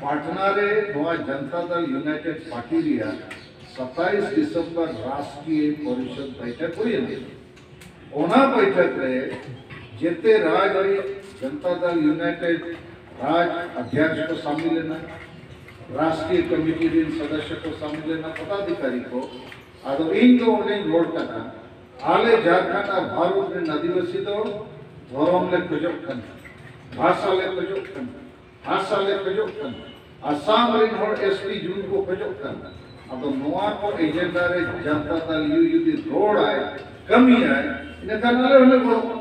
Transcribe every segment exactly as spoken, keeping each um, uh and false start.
ᱯᱟᱴᱱᱟ ᱨᱮ ᱱᱚᱣᱟ ᱡᱚᱱᱛᱟ ᱫᱚᱞ ᱭᱩᱱᱟᱭᱴᱮᱰ ᱯᱟᱨᱴᱤ ᱨᱮᱭᱟᱜ ᱥᱟᱛᱟᱭᱤᱥ ᱰᱤᱥᱮᱢᱵᱚᱨ ᱨᱟᱥᱴᱨᱤᱭᱚ ᱯᱚᱨᱤᱥᱚᱫ ᱵᱟᱭᱴᱷᱚᱠ ᱦᱩᱭᱮᱱᱟ᱾ ᱚᱱᱟ ᱵᱟᱭᱴᱷᱚᱠ ᱨᱮ ᱡᱮᱛᱮ ᱨᱟᱡᱽ ᱨᱮ ᱡᱚᱱᱛᱟ ᱫᱚᱞ ᱭᱩᱱᱟᱭᱴᱮᱰ ᱨᱟᱡᱽ ᱚᱫᱷᱭᱚᱠᱥ ᱠᱚ ᱥᱟᱢᱤᱞ ᱮᱱᱟ, ᱨᱟᱥᱴᱨᱤᱭᱚ ᱠᱚᱢᱤᱴᱤ ᱨᱮᱱ ᱥᱚᱫᱚᱥᱭᱚ ᱠᱚ ᱥᱟᱢᱤᱞ ᱮᱱᱟ, ᱯᱚᱫᱟᱫᱷᱤᱠᱟᱨᱤ ᱠᱚ᱾ ᱟᱫᱚ ᱤᱧ ᱫᱚ ᱚᱸᱰᱮᱧ ᱨᱚᱲ ᱠᱟᱱᱟ, ᱟᱞᱮ ᱡᱷᱟᱨᱠᱷᱚᱸᱰ ᱟᱨ ᱵᱷᱟᱨᱚᱛ ᱨᱮᱱ ᱟᱹᱫᱤᱵᱟᱹᱥᱤ ᱫᱚ ᱫᱷᱚᱨᱚᱢ ᱞᱮ ᱠᱷᱚᱡᱚᱜ ᱠᱟᱱᱟ, ᱵᱷᱟᱥᱟ ᱞᱮ ᱠᱷᱚᱡᱚᱜ ᱠᱟᱱᱟ, ᱦᱟᱥᱟ ᱞᱮ ᱠᱷᱚᱡᱚᱜ ᱠᱟᱱᱟ, ᱟᱥᱟᱢ ᱨᱮᱱ ᱦᱚᱲ ᱮᱥ ᱴᱤ ᱡᱩᱢᱤ ᱠᱚ ᱠᱷᱚᱡᱚᱜ ᱠᱟᱱᱟ᱾ ᱟᱫᱚ ᱱᱚᱣᱟ ᱠᱚ ᱮᱡᱮᱱᱰᱟ ᱨᱮ ᱡᱚᱱᱛᱟ ᱫᱚᱞ ᱭᱩ ᱡᱩᱫᱤ ᱨᱚᱲᱟᱭ, ᱠᱟᱹᱢᱤᱭᱟᱭ, ᱤᱱᱟᱹᱠᱷᱟᱱ ᱟᱞᱮ ᱦᱚᱸᱞᱮ ᱜᱚᱲᱚᱜᱼᱟ᱾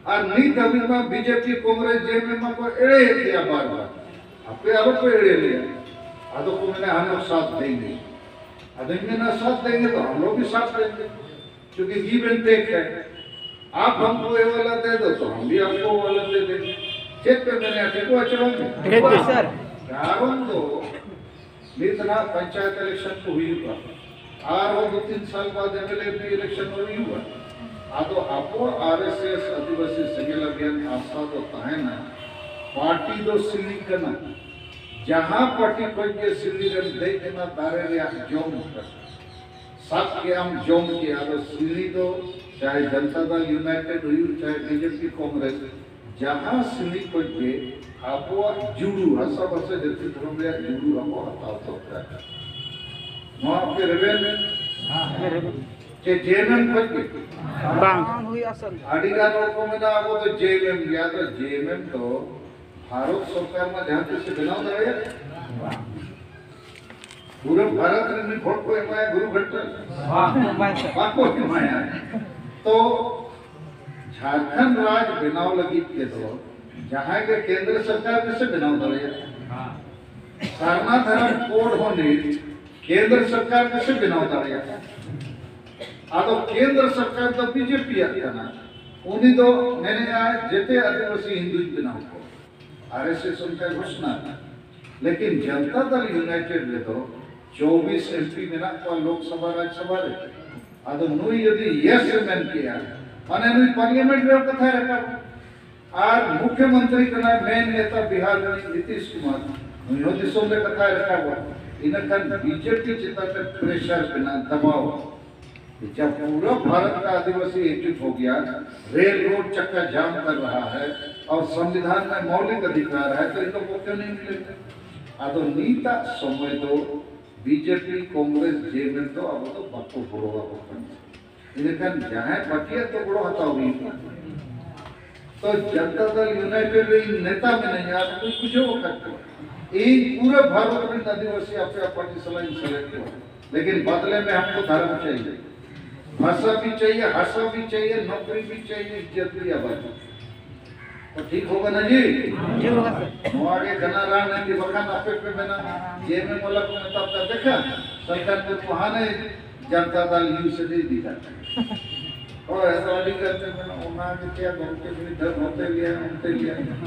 ᱟᱨ ᱱᱤᱛ ᱫᱷᱟᱹᱵᱤᱡ ᱢᱟ ᱵᱤᱡᱮᱯᱤ, ᱠᱚᱝᱜᱨᱮᱥ, ᱡᱮ ᱮᱢ ᱮᱢ ᱢᱟᱠᱚ ᱮᱲᱮᱭᱮᱫ ᱞᱮᱭᱟ ᱵᱟᱨ ᱵᱟᱨ᱾ ᱟᱯᱮ ᱟᱞᱚᱯᱮ ᱮᱲᱮ ᱞᱮᱭᱟ᱾ ᱟᱫᱚ ᱠᱚ ᱢᱮᱱᱟ, "ᱦᱟᱢ ᱞᱳᱜ ᱥᱟᱛᱷ ᱫᱮᱝᱜᱮ᱾" ᱟᱫᱚᱧ ᱢᱮᱱᱟ, "ᱥᱟᱛᱷ ᱫᱮᱝᱜᱮ ᱛᱚ ᱦᱟᱢ ᱞᱳᱜ ᱵᱷᱤ ᱥᱟᱛᱷ ᱫᱮᱝᱜᱮ, ᱠᱤᱭᱩᱸᱠᱤ ᱜᱤᱵᱷ ᱮᱱᱰ ᱴᱮᱠ ᱦᱮ, ᱟᱯ ᱦᱟᱢᱠᱳ ᱭᱮ ᱣᱟᱞᱟ ᱫᱮ ᱫᱳ ᱛᱚ ᱦᱟᱢ ᱵᱷᱤ ᱟᱯᱠᱳ ᱣᱟᱞᱟ ᱫᱮ ᱫᱮᱝᱜᱮ᱾" ᱪᱮᱫ ᱯᱮ ᱢᱮᱱᱟ, ᱴᱷᱤᱠᱚᱜᱼᱟ ᱪᱮ ᱵᱟᱝ? ᱴᱷᱤᱠ ᱜᱮ, ᱥᱟᱨ᱾ ᱠᱟᱨᱚᱱ ᱫᱚ ᱱᱤᱛ ᱱᱟᱜ ᱯᱚᱧᱪᱟᱭᱮᱛ ᱤᱞᱮᱠᱥᱚᱱ ᱠᱚ ᱦᱩᱭᱩᱜᱼᱟ, ᱟᱨᱦᱚᱸ ᱫᱩ ᱛᱤᱱ ᱥᱟᱞ ᱵᱟᱫ M L A M P election ᱦᱚᱸ ᱦᱩᱭᱩᱜᱼᱟ᱾ ᱟᱫᱚ ᱟᱵᱚ ᱟᱨ ᱮᱥ ᱮᱥ ᱟᱹᱫᱤᱵᱟᱹᱥᱤ ᱥᱮᱸᱜᱮᱞ ᱚᱵᱷᱤᱭᱟᱱ ᱟᱥᱟ ᱫᱚ ᱛᱟᱦᱮᱱᱟ, ᱯᱟᱨᱴᱤ ᱫᱚ ᱥᱤᱲᱤ ᱠᱟᱱᱟ, ᱡᱟᱦᱟᱸ ᱯᱟᱨᱴᱤ ᱠᱷᱚᱱ ᱜᱮ ᱥᱤᱲᱤ ᱨᱮᱢ ᱫᱮᱡ ᱮᱱᱟ, ᱫᱟᱨᱮ ᱨᱮᱭᱟᱜ ᱡᱚᱢ ᱠᱟᱱᱟ᱾ ᱥᱟᱵ ᱠᱮᱜ ᱟᱢ, ᱡᱚᱢ ᱠᱮᱜ ᱟᱫᱚ ᱥᱤᱲᱤ ᱫᱚ ᱪᱟᱦᱮ ᱡᱚᱱᱛᱟ ᱫᱚᱞ ᱭᱩᱱᱟᱭᱴᱮᱰ ᱦᱩᱭᱩᱜ, ᱪᱟᱦᱮ ᱵᱤᱡᱮᱯᱤ ᱠᱚᱝᱜᱨᱮᱥ, ᱡᱟᱦᱟᱸ ᱥᱤᱲᱤ ᱠᱷᱚᱱ ᱜᱮ ᱟᱵᱚᱣᱟᱜ ᱡᱩᱲᱩ, ᱦᱟᱥᱟ ᱵᱷᱟᱥᱟ ᱡᱟᱹᱛᱤ ᱫᱷᱚᱨᱚᱢ ᱨᱮᱭᱟᱜ ᱡᱩᱲᱩ ᱟᱵᱚ ᱦᱟᱛᱟᱣ ᱫᱚᱨᱠᱟᱨ᱾ ᱱᱚᱣᱟ ᱯᱮ ᱨᱮᱵᱮᱱ ᱪᱮ ᱡᱮ ᱮᱢ ᱮᱢ ᱠᱷᱚᱱ ᱜᱮ? ᱵᱟᱝ᱾ ᱟᱹᱰᱤ ᱜᱟᱱ ᱦᱚᱲ ᱠᱚ ᱢᱮᱱᱟ, "ᱟᱵᱚ ᱫᱚ ᱡᱮ ᱮᱢ ᱮᱢ ᱜᱮ", ᱟᱫᱚ ᱡᱮ ᱮᱢ ᱮᱢ ᱫᱚ ᱵᱷᱟᱨᱚᱛ ᱥᱚᱨᱠᱟᱨ ᱢᱟ ᱡᱟᱦᱟᱸ ᱛᱤᱥ ᱮ ᱵᱮᱱᱟᱣ ᱫᱟᱲᱮᱭᱟᱜ᱾ ᱯᱩᱨᱟᱹ ᱵᱷᱟᱨᱚᱛ ᱨᱮᱱ ᱢᱤᱫ ᱦᱚᱲ ᱠᱚ ᱮᱢᱟᱭᱟ ᱜᱩᱨᱩ ᱜᱷᱚᱱᱴᱟ? ᱵᱟᱝ, ᱵᱟᱝ, ᱥᱟᱨ᱾ ᱵᱟᱠᱚ ᱮᱢᱟᱭᱟ᱾ ᱛᱚ ᱡᱷᱟᱲᱠᱷᱚᱸᱰ ᱨᱟᱡᱽ ᱵᱮᱱᱟᱣ ᱞᱟᱹᱜᱤᱫ ᱛᱮᱫᱚ ᱡᱟᱦᱟᱸᱭ ᱜᱮ ᱠᱮᱱᱫᱨᱚ ᱥᱚᱨᱠᱟᱨ ᱜᱮᱥᱮ ᱵᱮᱱᱟᱣ ᱫᱟᱲᱮᱭᱟᱜᱼᱟ᱾ ᱥᱟᱨᱱᱟ ᱫᱷᱚᱨᱚᱢ ᱠᱳᱰ ᱦᱚᱸ ᱱᱤᱛ ᱠᱮᱱᱫᱨᱚ ᱥᱚᱨᱠᱟᱨ ᱜᱮᱥᱮ ᱵᱮᱱᱟᱣ ᱫᱟᱲᱮᱭᱟᱜᱼᱟ᱾ ᱟᱫᱚ ᱠᱮᱱᱫᱨᱚ ᱥᱚᱨᱠᱟᱨ ᱫᱚ ᱵᱤᱡᱮᱯᱤ ᱭᱟᱜ ᱠᱟᱱᱟ, ᱩᱱᱤ ᱫᱚ ᱢᱮᱱᱮᱜᱼᱟ ᱡᱮᱛᱮ ᱟᱹᱫᱤᱵᱟᱹᱥᱤ ᱦᱤᱱᱫᱩᱧ ᱵᱮᱱᱟᱣ ᱠᱚᱣᱟ᱾ ᱟᱨ ᱮᱥ ᱮᱥ ᱚᱱᱠᱟᱭ ᱜᱷᱳᱥᱱᱟ ᱮᱫᱟ᱾ ᱞᱮᱠᱤᱱ ᱡᱚᱱᱛᱟ ᱫᱚᱞ ᱭᱩᱱᱟᱭᱴᱮᱰ ᱨᱮᱫᱚ ᱪᱚᱵᱵᱤᱥ ᱮᱢ ᱯᱤ ᱢᱮᱱᱟᱜ ᱠᱚᱣᱟ ᱞᱳᱠᱥᱚᱵᱷᱟ, ᱨᱟᱡᱽᱥᱚᱵᱷᱟ ᱨᱮ᱾ ᱟᱫᱚ ᱱᱩᱭ ᱡᱩᱫᱤ ᱭᱮᱥ ᱮ ᱢᱮᱱ ᱠᱮᱭᱟ, ᱢᱟᱱᱮ ᱱᱩᱭ ᱯᱟᱨᱞᱤᱭᱟᱢᱮᱱᱴ ᱨᱮ ᱠᱟᱛᱷᱟᱭ ᱨᱟᱠᱟᱵ᱾ ᱟᱨ ᱢᱩᱠᱷᱭᱚᱢᱚᱱᱛᱨᱤ ᱠᱟᱱᱟᱭ ᱢᱮᱱ ᱱᱮᱛᱟ ᱵᱤᱦᱟᱨ ᱨᱤᱱᱤᱡ ᱱᱤᱛᱤᱥ ᱠᱩᱢᱟᱨ, ᱱᱩᱭ ᱦᱚᱸ ᱫᱤᱥᱚᱢ ᱨᱮ ᱠᱟᱛᱷᱟᱭ ᱨᱟᱠᱟᱵᱟ᱾ ᱤᱱᱟᱹ ᱠᱷᱟᱱ ᱵᱤᱡᱮᱯᱤ ᱪᱮᱛᱟᱱ ᱨᱮ pressure ᱵᱮᱱᱟᱣ, ᱫᱟᱵᱟᱣ, ᱡᱟᱦᱟᱸ ᱯᱩᱨᱟᱹ ᱵᱷᱟᱨᱚᱛ ᱠᱟ ᱟᱹᱫᱤᱵᱟᱹᱥᱤ ᱮᱠᱡᱩᱴ ᱦᱳ ᱜᱮᱭᱟ, ᱨᱮᱞ ᱨᱳᱰ ᱪᱟᱠᱟ ᱡᱟᱢ ᱠᱟᱨ ᱨᱟᱦᱟ ᱦᱟᱭ ᱟᱨ ᱥᱚᱝᱵᱤᱫᱷᱟᱱ ᱢᱮ ᱢᱚᱣᱞᱤᱠ ᱚᱫᱷᱤᱠᱟᱨ ᱦᱟᱭ, ᱛᱚ ᱤᱱᱠᱚ ᱠᱚ ᱠᱭᱚᱱ ᱱᱟᱦᱤ ᱢᱤᱞᱮᱜᱟ? ᱟᱫᱚ ᱱᱤᱛᱟᱜ ᱥᱚᱢᱚᱭ ᱫᱚ ᱵᱤᱡᱮᱯᱤ, ᱠᱚᱝᱜᱨᱮᱥ, ᱡᱮᱮᱢᱮᱢ ᱫᱚ ᱟᱵᱚ ᱫᱚ ᱵᱟᱠᱚ ᱜᱚᱲᱚ ᱟᱵᱚ ᱠᱟᱱᱟ᱾ ᱤᱱᱟᱹᱠᱷᱟᱱ ᱡᱟᱦᱟᱸᱭ ᱯᱟᱨᱴᱤᱭᱟᱜ ᱫᱚ ᱜᱚᱲᱚ ᱦᱟᱛᱟᱣ ᱦᱩᱭᱩᱜᱼᱟ᱾ ᱛᱚ ᱡᱚᱱᱛᱟ ᱫᱚᱞ ᱭᱩᱱᱟᱭᱴᱮᱰ ᱨᱮ ᱤᱧ ᱱᱮᱛᱟ ᱢᱤᱱᱟᱹᱧᱟ, ᱟᱨ ᱩᱱᱠᱩᱧ ᱵᱩᱡᱷᱟᱹᱣ ᱟᱠᱟᱫ ᱠᱚᱣᱟ᱾ ᱤᱧ ᱯᱩᱨᱟᱹ ᱵᱷᱟᱨᱚᱛ ᱨᱮᱱ ᱟᱹᱫᱤᱵᱟᱹᱥᱤ ᱟᱯᱮᱭᱟᱜ ᱯᱟᱨᱴᱤ ᱥᱟᱞᱟᱜ ᱤᱧ ᱥᱮᱞᱮᱫ ᱠᱚᱣᱟ, ᱞᱮᱠᱤᱱ ᱵᱟᱫᱞᱮ ᱢᱮ ᱦᱟᱢᱠᱚ ᱫᱷᱚᱨᱢ ᱪᱟᱦᱤᱭᱮ, ᱵᱷᱟᱥᱟ ᱵᱷᱤ ᱪᱟᱦᱤᱭᱮ, ᱦᱟᱥᱟ ᱵᱷᱤ ᱪᱟᱦᱤᱭᱮ, ᱱᱚᱠᱨᱤ ᱵᱷᱤ ᱪᱟᱦᱤᱭᱮ, ᱤᱡᱽᱡᱚᱛ ᱵᱷᱤ ᱟᱵᱟᱫᱤ᱾ ᱛᱚ ᱴᱷᱤᱠ ᱦᱳᱜᱟ ᱱᱟ ᱡᱤ? ᱴᱷᱤᱠ ᱦᱳᱜᱟ ᱥᱟᱨ᱾ ᱱᱚᱣᱟ ᱜᱮ ᱠᱟᱱᱟ ᱨᱟᱡᱽᱱᱤᱛᱤ, ᱵᱟᱠᱷᱟᱱ ᱟᱯᱮ ᱯᱮ ᱢᱮᱱᱟ, ᱡᱮᱮᱢᱮᱢ ᱵᱟᱞᱟ ᱠᱚ ᱢᱮᱛᱟ ᱯᱮᱭᱟ, ᱫᱮᱠᱷᱟ ᱥᱚᱨᱠᱟᱨ ᱠᱚ ᱦᱟᱱᱮ ᱡᱟᱱᱛᱟ ᱫᱟᱞ ᱤᱭᱩ ᱥᱮ ᱫᱮ ᱤᱫᱤ ᱠᱟᱜ ᱠᱟᱱᱟ᱾ ᱦᱳᱭ, ᱟᱫᱚ ᱟᱹᱰᱤ ᱜᱟᱱ ᱯᱮ ᱢᱮᱱᱟ, ᱚᱱᱟ ᱜᱮ ᱪᱮᱫ ᱜᱚᱢᱠᱮ ᱢᱤᱫ ᱫᱷᱟᱣ ᱱᱚᱛᱮ ᱞᱟᱹᱭᱟ, ᱚᱱᱛᱮ ᱞᱟᱹᱭᱟ᱾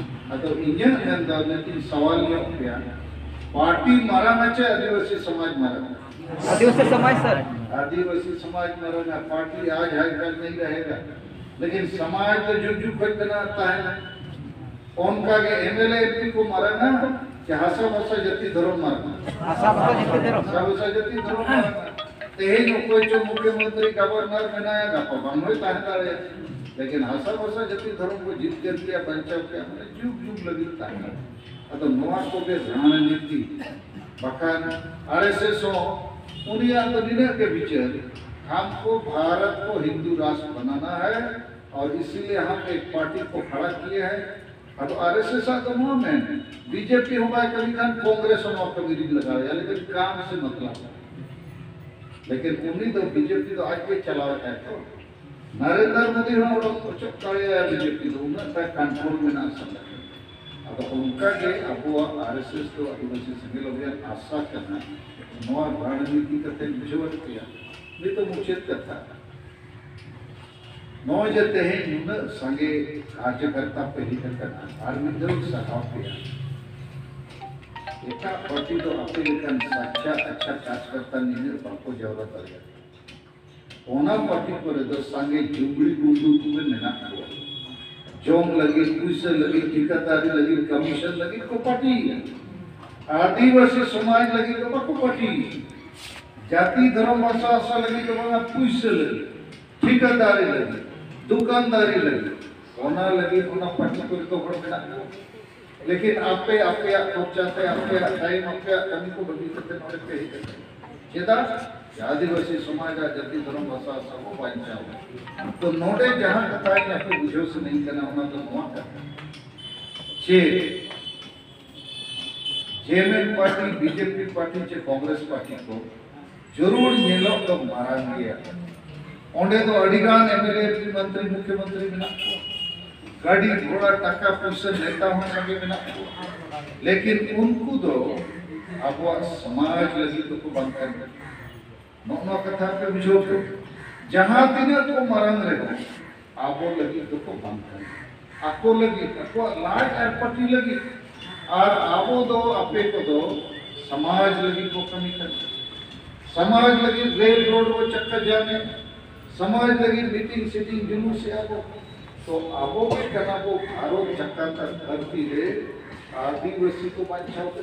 ᱟᱫᱚ ᱤᱧᱟᱹᱜ ᱢᱮᱱ ᱫᱚ ᱢᱤᱫᱴᱤᱡ ᱥᱟᱣᱟᱞ ᱧᱚᱜ ᱜᱮᱭᱟ, ᱯᱟᱨᱴᱤ ᱢᱟᱨᱟᱝ ᱟᱪᱮ ᱟᱹᱫᱤᱵᱟᱹᱥᱤ ᱥᱚᱢᱟᱡᱽ ᱢᱟᱨᱟᱝ? ᱟᱹᱫᱤᱵᱟᱹᱥᱤ ᱥᱚᱢᱟᱡᱽ ᱥᱟᱨ᱾ ᱟᱹᱫᱤᱵᱟᱹᱥᱤ ᱥᱚᱢᱟᱡᱽ ᱢᱟᱨᱟᱝ ᱟᱨ ᱯᱟᱨᱴᱤ ᱟᱡ ᱦᱟᱭ ᱠᱟᱞ ᱱᱟᱦᱤ ᱨᱟᱦᱮᱜᱟ, ᱞᱮᱠᱤᱱ ᱥᱚᱢᱟᱡᱽ ᱫᱚ ᱡᱩᱜᱽ ᱡᱩᱜᱽ ᱠᱷᱚᱱ ᱢᱮᱱᱟᱜ ᱛᱟᱦᱮᱱᱟ᱾ ᱚᱱᱠᱟ ᱜᱮ ᱮᱢᱮᱞᱮ ᱮᱢᱯᱤ ᱠᱚ ᱢᱟᱨᱟᱝᱟ ᱪᱮ ᱦᱟᱥᱟ ᱵᱷᱟᱥᱟ ᱡᱟᱹᱛᱤ ᱫᱷᱚᱨᱚᱢ ᱢᱟᱨᱟᱝᱟ? ᱦᱟᱥᱟ ᱵᱷᱟᱥᱟ ᱡᱟᱹᱛᱤ ᱫᱷᱚᱨᱚᱢ᱾ ᱦᱟᱥᱟ ᱵᱷᱟᱥᱟ ᱡᱟᱹᱛᱤ ᱫᱷᱚᱨᱚᱢ ᱢᱟᱨᱟᱝᱟ᱾ ᱛᱮᱦᱮᱧ ᱚᱠᱚᱭ ᱪᱚ ᱢᱩᱠᱷᱭᱚᱢᱚᱱᱛᱨᱤ ᱜᱚᱵᱷᱚᱨᱱᱚᱨ ᱢᱮᱱᱟᱭᱟ, ᱜᱟᱯᱟ ᱵᱟᱝ ᱦᱚᱸᱭ ᱛᱟᱦᱮᱸ ᱫᱟᱲᱮᱭᱟᱜᱼᱟ᱾ ᱞᱮᱠᱤᱱ ᱦᱟᱥᱟ ᱵᱷᱟᱥᱟ ᱡᱟᱹᱛᱤ ᱫᱷᱚᱨᱚᱢ ᱠᱚ ᱡᱤᱛᱠᱟᱹᱨ ᱠᱮᱭᱟ, ᱵᱟᱧᱪᱟᱣ ᱠᱮᱭᱟ, ᱢᱟᱱᱮ ᱡᱩᱜᱽ ᱡᱩᱜᱽ ᱞᱟᱹᱜᱤᱫ ᱛᱟᱦᱮᱱᱟ᱾ ᱟᱫᱚ ᱱᱚᱣᱟ ᱠᱚᱜᱮ ᱨᱟᱡᱽᱱᱤᱛᱤ᱾ ᱵᱟᱠᱷᱟᱱ ᱟᱨ ᱮᱥ ᱮᱥ ᱦᱚᱸ ᱩᱱᱤᱭᱟᱜ ᱫᱚ ᱱᱤᱱᱟᱹᱜ ᱜᱮ ᱵᱤᱪᱟᱹᱨ, हमको भारत को हिंदू राष्ट्र बनाना है और इसीलिए हम एक पार्टी को खड़ा किए हैं। ᱟᱫᱚ ᱟᱨ ᱮᱥ ᱮᱥ ᱟᱜ ᱫᱚ ᱱᱚᱣᱟ ᱢᱮᱱ, ᱵᱤᱡᱮᱯᱤ ᱦᱚᱸ ᱵᱟᱭ ᱠᱟᱹᱢᱤ ᱠᱷᱟᱱ ᱠᱚᱝᱜᱨᱮᱥ ᱦᱚᱸ ᱱᱚᱣᱟ ᱠᱟᱹᱢᱤ ᱨᱤᱧ ᱞᱟᱜᱟᱣᱮᱭᱟ, ᱞᱮᱠᱤᱱ ᱠᱟᱢ ᱥᱮ ᱢᱚᱛᱞᱚᱵ᱾ ᱞᱮᱠᱤᱱ ᱩᱱᱤ ᱫᱚ ᱵᱤᱡᱮᱯᱤ ᱫᱚ ᱟᱡ ᱜᱮ ᱪᱟᱞᱟᱣᱮᱫ ᱛᱟᱭ ᱛᱚ᱾ ᱱᱚᱨᱮᱱᱫᱨᱚ ᱢᱳᱫᱤ ᱦᱚᱸ ᱚᱰᱚᱠ ᱚᱪᱚᱜ ᱫᱟᱲᱮᱭᱟᱜᱼᱟ ᱵᱤᱡᱮᱯᱤ ᱫᱚ, ᱩᱱᱟᱹᱜ ᱴᱟ ᱠᱚᱱᱴᱨᱳᱞ ᱢᱮᱱᱟᱜᱼᱟ ᱥᱚᱝᱜᱚᱴᱷᱚᱱ᱾ ᱟᱫᱚ ᱚᱱᱠᱟ ᱜᱮ ᱟᱵᱚᱣᱟᱜ ᱟᱨ ᱮᱥ ᱮᱥ ᱫᱚ ᱟᱹᱫᱤᱵᱟᱹᱥᱤ ᱥᱮᱸᱜᱮᱞ ᱚᱵᱷᱤᱭᱟᱱ ᱟᱥᱟ ᱠᱟᱱᱟ, ᱱᱚᱣᱟ ᱨᱚᱱᱱᱤᱛᱤ ᱠᱟᱛᱮ ᱵᱩᱡᱷᱟᱹᱣ ᱯᱮᱭᱟ᱾ ᱱᱤᱛᱚᱜ ᱢᱩᱪᱟᱹᱫ ᱠᱟᱛᱷᱟ, ᱱᱚᱜᱼᱚᱭ ᱡᱮ ᱛᱮᱦᱮᱧ ᱱᱩᱱᱟᱹᱜ ᱥᱟᱸᱜᱮ ᱠᱟᱨᱡᱚᱠᱟᱨᱛᱟ ᱯᱮ ᱦᱮᱡ ᱟᱠᱟᱱᱟ, ᱟᱨ ᱢᱤᱫ ᱫᱷᱟᱣ ᱤᱧ ᱥᱟᱨᱦᱟᱣ ᱯᱮᱭᱟ᱾ ᱮᱴᱟᱜ ᱯᱟᱨᱴᱤ ᱫᱚ ᱟᱯᱮ ᱞᱮᱠᱟᱱ ᱥᱟᱪᱪᱟ ᱟᱪᱪᱷᱟ ᱠᱟᱨᱡᱚᱠᱟᱨᱛᱟ ᱱᱤᱱᱟᱹᱜ ᱵᱟᱠᱚ ᱡᱟᱣᱨᱟ ᱫᱟᱲᱮᱭᱟᱜᱼᱟ᱾ ᱚᱱᱟ ᱯᱟᱨᱴᱤ ᱠᱚᱨᱮ ᱫᱚ ᱥᱟᱸᱜᱮ ᱡᱩᱢᱲᱤ ᱜᱩᱢᱲᱩ ᱠᱚᱜᱮ ᱢᱮᱱᱟᱜ ᱠᱚᱣᱟ᱾ ᱡᱚᱢ ᱞᱟᱹᱜᱤᱫ, ᱯᱩᱭᱥᱟᱹ ᱞᱟᱹᱜᱤᱫ, ᱴᱷᱤᱠᱟᱹᱫᱟᱨᱤ ᱞᱟᱹᱜᱤᱫ, ᱠᱚᱢᱤᱥᱚᱱ ᱞᱟᱹᱜᱤᱫ ᱠᱚ ᱯᱟᱨᱴᱤᱭᱮᱫᱟ᱾ ᱟᱹᱫᱤᱵᱟᱹᱥᱤ ᱥᱚᱢᱟᱡᱽ ᱞᱟᱹᱜᱤᱫ ᱫᱚ ᱵᱟᱠᱚ ᱯᱟᱹᱴᱤ᱾ ᱡᱟᱹᱛᱤ ᱫᱷᱚᱨᱚᱢ ᱵᱷᱟᱥᱟ ᱵᱷᱟᱥᱟ ᱞᱟᱹᱜᱤᱫ ᱫᱚ ᱵᱟᱝᱟ, ᱯᱩᱭᱥᱟᱹ ᱞᱟᱹᱜᱤᱫ, ᱴᱷᱤᱠᱟᱹᱫᱟᱨᱤ ᱞᱟᱹᱜᱤᱫ, ᱫᱚᱠᱟᱱᱫᱟᱨᱤ ᱞᱟᱹᱜᱤᱫ, ᱚᱱᱟ ᱞᱟᱹᱜᱤᱫ ᱚᱱᱟ ᱯᱟᱹᱴᱤ ᱠᱚᱨᱮ ᱫᱚ ᱦᱚᱲ ᱢᱮᱱᱟᱜ ᱠᱚᱣᱟ᱾ ᱞᱮᱠᱤᱱ ᱟᱯᱮ ᱟᱯᱮᱭᱟᱜ ᱠᱷᱚᱨᱪᱟ ᱛᱮ, ᱟᱯᱮᱭᱟᱜ ᱴᱟᱭᱤᱢ, ᱟᱯᱮᱭᱟᱜ ᱠᱟᱹᱢᱤ ᱠᱚ ᱵᱟᱹᱜᱤ ᱠᱟᱛᱮ ᱱᱚᱰᱮ ᱯᱮ ᱦᱮᱡ ᱟᱠᱟᱱᱟ᱾ ᱪᱮᱫᱟᱜ? ᱡᱮ ᱟᱹᱫᱤᱵᱟᱹᱥᱤ ᱥᱚᱢᱟᱡᱽ ᱟᱨ ᱡᱟᱹᱛᱤ ᱫᱷᱚᱨᱚᱢ ᱵᱷᱟᱥᱟ ᱵᱷᱟᱥᱟ ᱵᱚ ᱵᱟᱧᱪᱟᱣ᱾ ᱛᱚ ᱱᱚᱰᱮ ᱡᱟᱦᱟᱸ ᱠᱟᱛᱷᱟ ᱤᱧ ᱟᱯᱮ ᱵᱩᱡᱷᱟᱹᱣ ᱥᱟᱱᱟᱧ ᱠᱟᱱᱟ, ᱚᱱᱟ ᱫᱚ ᱱᱚᱣᱟ ᱠᱟᱱᱟ J J M M party, B J P party ᱪᱮ ᱠᱚᱝᱜᱨᱮᱥ ᱯᱟᱨᱴᱤ ᱠᱚ ᱡᱟᱹᱨᱩᱲ ᱧᱮᱞᱚᱜ ᱫᱚ ᱢᱟᱨᱟᱝ ᱜᱮᱭᱟ᱾ ᱚᱸᱰᱮ ᱫᱚ ᱟᱹᱰᱤ ᱜᱟᱱ ᱮᱢ ᱮᱞ ᱮ, ᱢᱚᱱᱛᱨᱤ, ᱢᱩᱠᱷᱭᱚᱢᱚᱱᱛᱨᱤ ᱢᱮᱱᱟᱜ ᱠᱚᱣᱟ, ᱜᱟᱹᱰᱤ ᱜᱷᱚᱲᱟ, ᱴᱟᱠᱟ ᱯᱩᱭᱥᱟᱹ, ᱱᱮᱛᱟ ᱦᱚᱸ ᱥᱟᱸᱜᱮ ᱢᱮᱱᱟᱜ ᱠᱚᱣᱟ, ᱞᱮᱠᱤᱱ ᱩᱱᱠᱩ ᱫᱚ ᱟᱵᱚᱣᱟᱜ ᱥᱚᱢᱟᱡᱽ ᱞᱟᱹᱜᱤᱫ ᱫᱚᱠᱚ ᱵᱟᱝ ᱠᱟᱹᱢᱤ᱾ ᱱᱚᱜᱼᱚ ᱱᱚᱣᱟ ᱠᱟᱛᱷᱟ ᱯᱮ ᱵᱩᱡᱷᱟᱹᱣ ᱯᱮ, ᱡᱟᱦᱟᱸ ᱛᱤᱱᱟᱹᱜ ᱠᱚ ᱢᱟᱨᱟᱝ ᱨᱮᱦᱚᱸ ᱟᱵᱚ ᱞᱟᱹᱜᱤᱫ ᱫᱚᱠᱚ ᱵᱟᱝ ᱠᱟᱹᱢᱤ, ᱟᱠᱚ ᱞᱟᱹᱜᱤᱫ, ᱟᱠᱚᱣᱟᱜ ᱞᱟᱡ ᱟᱨ ᱯᱟᱹᱴᱤ ᱞᱟᱹᱜᱤᱫ᱾ ᱟᱨ ᱟᱵᱚ ᱫᱚ, ᱟᱯᱮ ᱠᱚᱫᱚ ᱥᱚᱢᱟᱡᱽ ᱞᱟᱹᱜᱤᱫ ᱵᱚ ᱠᱟᱹᱢᱤ ᱠᱟᱱᱟ, ᱥᱚᱢᱟᱡᱽ ᱞᱟᱹᱜᱤᱫ ᱨᱮᱞ ᱨᱳᱰ ᱵᱚ ᱪᱟᱠᱟ ᱡᱟᱢᱮ, ᱥᱚᱢᱟᱡᱽ ᱞᱟᱹᱜᱤᱫ ᱢᱤᱴᱤᱝ ᱥᱤᱴᱤᱝ ᱡᱩᱞᱩᱥ ᱮᱫᱟ ᱵᱚ᱾ ᱛᱚ ᱟᱵᱚ ᱜᱮ ᱠᱟᱱᱟ ᱵᱚ ᱵᱷᱟᱨᱚᱛ ᱡᱟᱠᱟᱛ ᱟᱨ ᱫᱷᱟᱹᱨᱛᱤ ᱨᱮ ᱟᱹᱫᱤᱵᱟᱹᱥᱤ ᱠᱚ ᱵᱟᱧᱪᱟᱣ ᱠᱚ᱾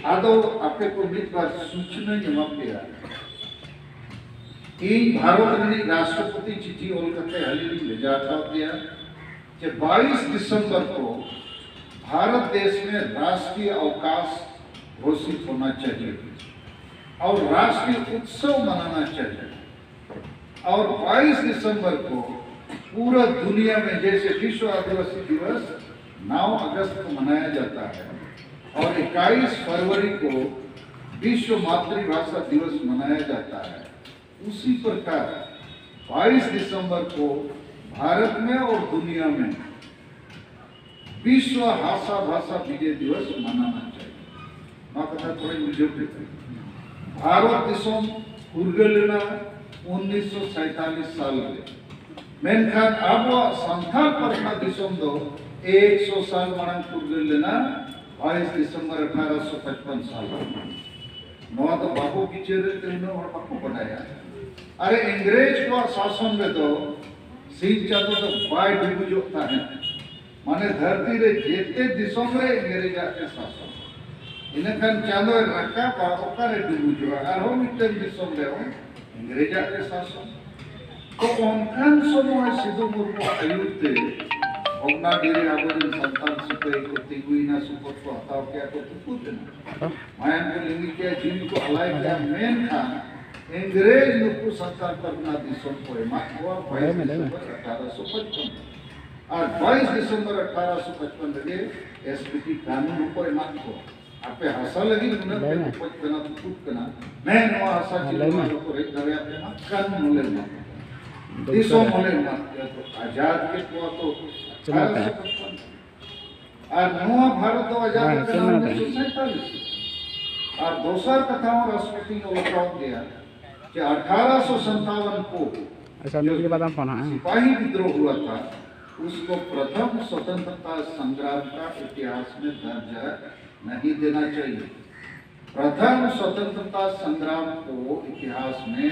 ᱟᱫᱚ ᱟᱯᱮ ᱠᱚ ᱢᱤᱫ ᱵᱟᱨ ᱥᱩᱪᱱᱟᱹᱧ ᱮᱢᱟ ᱯᱮᱭᱟ᱾ ᱤᱧ ᱵᱷᱟᱨᱚᱛ ᱨᱤᱱᱤᱡ ᱨᱟᱥᱴᱨᱚᱯᱚᱛᱤ ᱪᱤᱴᱷᱤ ᱚᱞ ᱠᱟᱛᱮ ᱦᱟᱹᱞᱤ ᱞᱤᱧ ᱵᱷᱮᱡᱟ ᱟᱠᱟᱫ ᱯᱮᱭᱟ ᱡᱮ ᱵᱟᱭᱤᱥ ᱫᱤᱥᱚᱢᱵᱚᱨ ᱠᱚ ᱵᱷᱟᱨᱚᱛ ᱫᱮᱥ ᱢᱮ ᱨᱟᱥᱴᱨᱤᱭᱚ ᱚᱵᱠᱟᱥ ᱜᱷᱳᱥᱤᱛ ᱦᱳᱱᱟ ᱪᱟᱦᱤᱭᱮ ᱟᱨ ᱨᱟᱥᱴᱨᱤᱭᱚ ᱩᱛᱥᱚᱵ ᱢᱟᱱᱟᱱᱟ ᱪᱟᱦᱤᱭᱮ᱾ और बाईस दिसंबर को पूरा दुनिया में जैसे विश्व आदिवासी दिवस नौ अगस्त को मनाया जाता है और इक्कीस फरवरी को विश्व मातृभाषा दिवस मनाया जाता है, उसी प्रकार बाईस दिसंबर को भारत में और दुनिया में विश्व हासा भाषा विजय दिवस मनाना चाहिए। ᱱᱚᱣᱟ ᱠᱟᱛᱷᱟ ᱛᱷᱚᱲᱟᱧ ᱵᱩᱡᱷᱟᱹᱣ ᱠᱮᱫᱟ᱾ ᱵᱷᱟᱨᱚᱛ ᱫᱤᱥᱚᱢ ᱯᱷᱩᱨᱜᱟᱹᱞ ᱞᱮᱱᱟ ᱩᱱᱤᱥᱥᱚ ᱥᱟᱭᱛᱟᱞᱤᱥ ᱥᱟᱞ ᱨᱮ, ᱢᱮᱱᱠᱷᱟᱱ ᱟᱵᱚᱣᱟᱜ ᱥᱟᱱᱛᱟᱲ ᱯᱟᱨᱜᱟᱱᱟ ᱫᱤᱥᱚᱢ ᱫᱚ ᱮᱠᱥᱚ ᱥᱟᱞ ᱢᱟᱲᱟᱝ ᱯᱷᱩᱨᱜᱟᱹᱞ ᱞᱮᱱᱟ, ᱵᱟᱭᱤᱥ ᱫᱤᱥᱚᱢᱵᱚᱨ ᱟᱴᱷᱟᱨᱚᱥᱚ ᱯᱟᱸᱪᱯᱟᱱ ᱥᱟᱞ ᱨᱮ᱾ ᱱᱚᱣᱟ ᱫᱚ ᱵᱟᱵᱚ ᱵᱤᱪᱟᱹᱨᱮᱫ ᱛᱮ ᱩᱱᱟᱹᱜ ᱦᱚᱲ ᱵᱟᱠᱚ ᱵᱟᱰᱟᱭᱟ᱾ ᱟᱨᱮ, ᱤᱝᱨᱮᱡᱽ ᱠᱚᱣᱟᱜ ᱥᱟᱥᱚᱱ ᱨᱮᱫᱚ ᱥᱤᱧ ᱪᱟᱸᱫᱚ ᱫᱚ ᱵᱟᱭ ᱰᱩᱵᱩᱡᱚᱜ ᱛᱟᱦᱮᱸᱫ᱾ ᱢᱟᱱᱮ ᱫᱷᱟᱹᱨᱛᱤ ᱨᱮ ᱡᱮᱛᱮ ᱫᱤᱥᱚᱢ ᱨᱮ ᱤᱝᱨᱮᱡᱟᱜ ᱜᱮ ᱥᱟᱥᱚᱱ᱾ ᱤᱱᱟᱹᱠᱷᱟᱱ ᱪᱟᱸᱫᱚᱭ ᱨᱟᱠᱟᱵᱟ, ᱚᱠᱟᱨᱮ ᱰᱩᱵᱩᱡᱚᱜᱼᱟ? ᱟᱨᱦᱚᱸ ᱢᱤᱫᱴᱮᱱ ᱫᱤᱥᱚᱢ ᱨᱮ ᱤᱝᱨᱮᱡᱟᱜ ᱜᱮ ᱥᱟᱥᱚᱱ᱾ ᱛᱚ ᱚᱱᱠᱟᱱ ᱥᱚᱢᱚᱭ ᱥᱤᱫᱩ ᱢᱩᱨᱢᱩ ᱟᱹᱭᱩᱨ ᱛᱮ ᱵᱷᱚᱜᱽᱱᱟᱰᱤ ᱨᱮ ᱟᱵᱚᱨᱮᱱ ᱥᱟᱱᱛᱟᱲ ᱥᱤᱯᱟᱹᱦᱤ ᱠᱚ ᱛᱤᱸᱜᱩᱭᱮᱱᱟ, ᱥᱚᱯᱚᱛ ᱠᱚ ᱦᱟᱛᱟᱣ ᱠᱮᱜᱼᱟ, ᱠᱚ ᱛᱩᱯᱩᱫ ᱮᱱᱟ, ᱢᱟᱭᱟᱢ ᱠᱚ ᱞᱤᱸᱜᱤ ᱠᱮᱜᱼᱟ, ᱡᱤᱣᱤ ᱠᱚ ᱟᱞᱟᱭ ᱠᱮᱜᱼᱟ᱾ ᱢᱮᱱᱠᱷᱟᱱ ᱤᱝᱨᱮᱡᱽ ᱱᱩᱠᱩ ᱥᱟᱱᱛᱟᱲ ᱯᱟᱨᱜᱟᱱᱟ ᱫᱤᱥᱚᱢ ᱠᱚ ᱮᱢᱟᱜ ᱠᱚᱣᱟ ᱵᱟᱭᱤᱥ ᱰᱤᱥᱮᱢᱵᱚᱨ ᱟᱴᱷᱟᱨᱚᱥᱚ ᱯᱟᱸᱪᱯᱟᱱᱱᱚ᱾ ᱟᱨ ᱵᱟᱭᱤᱥ ᱰᱤᱥᱮᱢᱵᱚᱨ ᱟᱴᱷᱟᱨᱚᱥᱚ ᱯᱟᱸᱪᱯᱟᱱᱱᱚ ᱨᱮᱜᱮ ᱮᱥ ᱯᱤ ᱴᱤ ᱠᱟᱹᱱᱩᱱ ᱦᱚᱸᱠᱚ ᱮᱢᱟᱜ ᱠᱚᱣᱟ᱾ ᱟᱯᱮ ᱦᱟᱥᱟ ᱞᱟᱹᱜᱤᱫ ᱱᱩᱱᱟᱹᱜ ᱯᱮ ᱞᱟᱹᱭ ᱢᱮ᱾ ᱠᱷᱚᱡ ᱠᱟᱱᱟ, ᱛᱩᱯᱩᱫ ᱠᱟᱱᱟ, ᱢᱮ ᱱᱚᱣᱟ ᱦᱟᱥᱟ ᱦᱮᱸ, ᱪᱮᱫ ᱞᱟᱹᱭ ᱱᱚᱣᱟ ᱢᱮ᱾ ᱫᱚᱠᱚ ᱨᱮᱡ ᱫᱟᱲᱮᱭᱟᱜ ᱠᱟᱱᱟ, ᱠᱟᱹᱱᱩᱱ ᱦᱚᱸᱞᱮ ᱮᱢᱟᱜ ᱯᱮ ᱠᱟᱱᱟ᱾ ᱫᱤᱥᱚᱢ ᱦᱚᱸᱞᱮ ᱮᱢᱟᱜ ᱯᱮᱭᱟ, ᱛᱚ ᱟᱡᱟᱫ ᱠᱮᱫ ᱠᱚᱣᱟ ᱛᱚ ᱪᱮᱫ ᱞᱮᱠᱟ? ᱟᱴᱷᱟᱨᱚᱥᱚ ᱯᱟᱸᱪᱯᱟᱱᱱᱚ᱾ ᱟᱨ ᱱᱚᱣᱟ ᱵᱷᱟᱨᱚᱛ ᱫᱚ ᱟᱡᱟᱫ ᱦᱮᱸ, ᱟᱠᱟᱱᱟ ᱪᱮᱫ ᱢᱮᱱᱟᱜ ᱛᱟᱭᱟ? ᱩᱱᱤᱥᱥᱚ ᱥᱟᱭᱛᱟᱞᱤᱥ ᱨᱮ᱾ ᱟᱨ ᱫᱚᱥᱟᱨ ᱠᱟᱛᱷᱟ ᱦᱚᱸ ᱨᱟᱥᱴᱨᱚᱯᱚᱛᱤᱧ ᱚᱞ ᱦᱚᱴᱚ ᱟᱫᱮᱭᱟ ᱡᱮ ᱟᱴᱷᱟᱨᱚᱥᱚ ᱥᱟᱱᱛᱟᱣᱟᱱ ᱠᱚ ᱟᱪᱪᱷᱟ, ᱢᱤᱫ ᱜᱮ ᱵᱟᱫᱟᱢ ᱯᱷᱳᱱ ᱦᱟᱸᱜ, ᱦᱮᱸ᱾ सिपाही विद्रोह हुआ था, उसको प्रथम स्वतंत्रता संग्राम का इतिहास में दर्जा नहीं देना चाहिए। प्रथम स्वतंत्रता संग्राम को इतिहास में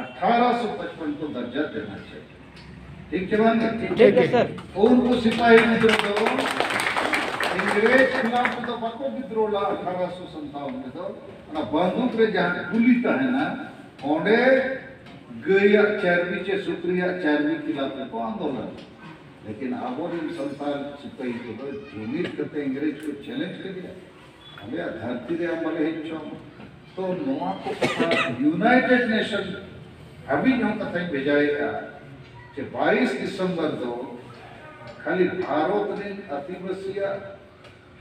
अठारह सौ पचपन को दर्जा देना चाहिए। ठीक है बात? ठीक है, सर। ᱩᱱᱠᱩ ᱥᱤᱯᱟᱦᱤ ᱵᱤᱫᱽᱨᱳᱦ ᱫᱚ ᱤᱝᱨᱮᱡᱽ ᱠᱷᱤᱞᱟᱯ ᱨᱮᱫᱚ ᱵᱟᱠᱚ ᱵᱤᱫᱽᱨᱳᱦ ᱞᱮᱫᱟ᱾ ᱟᱴᱷᱟᱨᱚᱥᱚ ᱥᱟᱱᱛᱟᱣᱟᱱ ᱨᱮᱫᱚ ᱚᱱᱟ ᱵᱟᱱᱫᱩᱠ ᱨᱮ ᱡᱟᱦᱟᱸ ᱜᱩᱞᱤ ᱛᱟᱦᱮᱱᱟ, ᱚᱸᱰᱮ ᱜᱟᱹᱭᱟᱜ ᱪᱟᱨᱵᱤ ᱪᱮ ᱥᱩᱠᱨᱤᱭᱟᱜ ᱪᱟᱨᱵᱤ ᱠᱷᱤᱞᱟᱯ ᱨᱮᱠᱚ ᱟᱱᱫᱳᱞᱚᱱ᱾ ᱞᱮᱠᱤᱱ ᱟᱵᱚᱨᱮᱱ ᱥᱟᱱᱛᱟᱲ ᱥᱤᱯᱟᱹᱦᱤ ᱠᱚᱫᱚ ᱡᱩᱢᱤᱫ ᱠᱟᱛᱮ ᱤᱝᱨᱮᱡᱽ ᱠᱚ ᱪᱮᱞᱮᱧᱡᱽ ᱠᱮᱫᱮᱭᱟ, ᱟᱞᱮᱭᱟᱜ ᱫᱷᱟᱹᱨᱛᱤ ᱨᱮ ᱟᱢ ᱵᱟᱞᱮ ᱦᱮᱡ ᱦᱚᱪᱚ ᱟᱢᱟ᱾ ᱛᱚ ᱱᱚᱣᱟ ᱠᱚ ᱠᱟᱛᱷᱟ ᱤᱭᱩᱱᱟᱭᱴᱮᱰ ᱱᱮᱥᱚᱱ ᱦᱟᱹᱵᱤᱡ ᱦᱚᱸ ᱠᱟᱛᱷᱟᱧ ᱵᱷᱮᱡᱟᱭᱮᱫᱼᱟ ᱡᱮ ᱵᱟᱭᱤᱥ ᱰᱤᱥᱮᱢᱵᱚᱨ ᱫᱚ ᱠᱷᱟᱹᱞᱤ ᱵᱷᱟᱨᱚᱛ ᱨᱮᱱ ᱟᱹᱫᱤᱵᱟᱹᱥᱤᱭᱟᱜ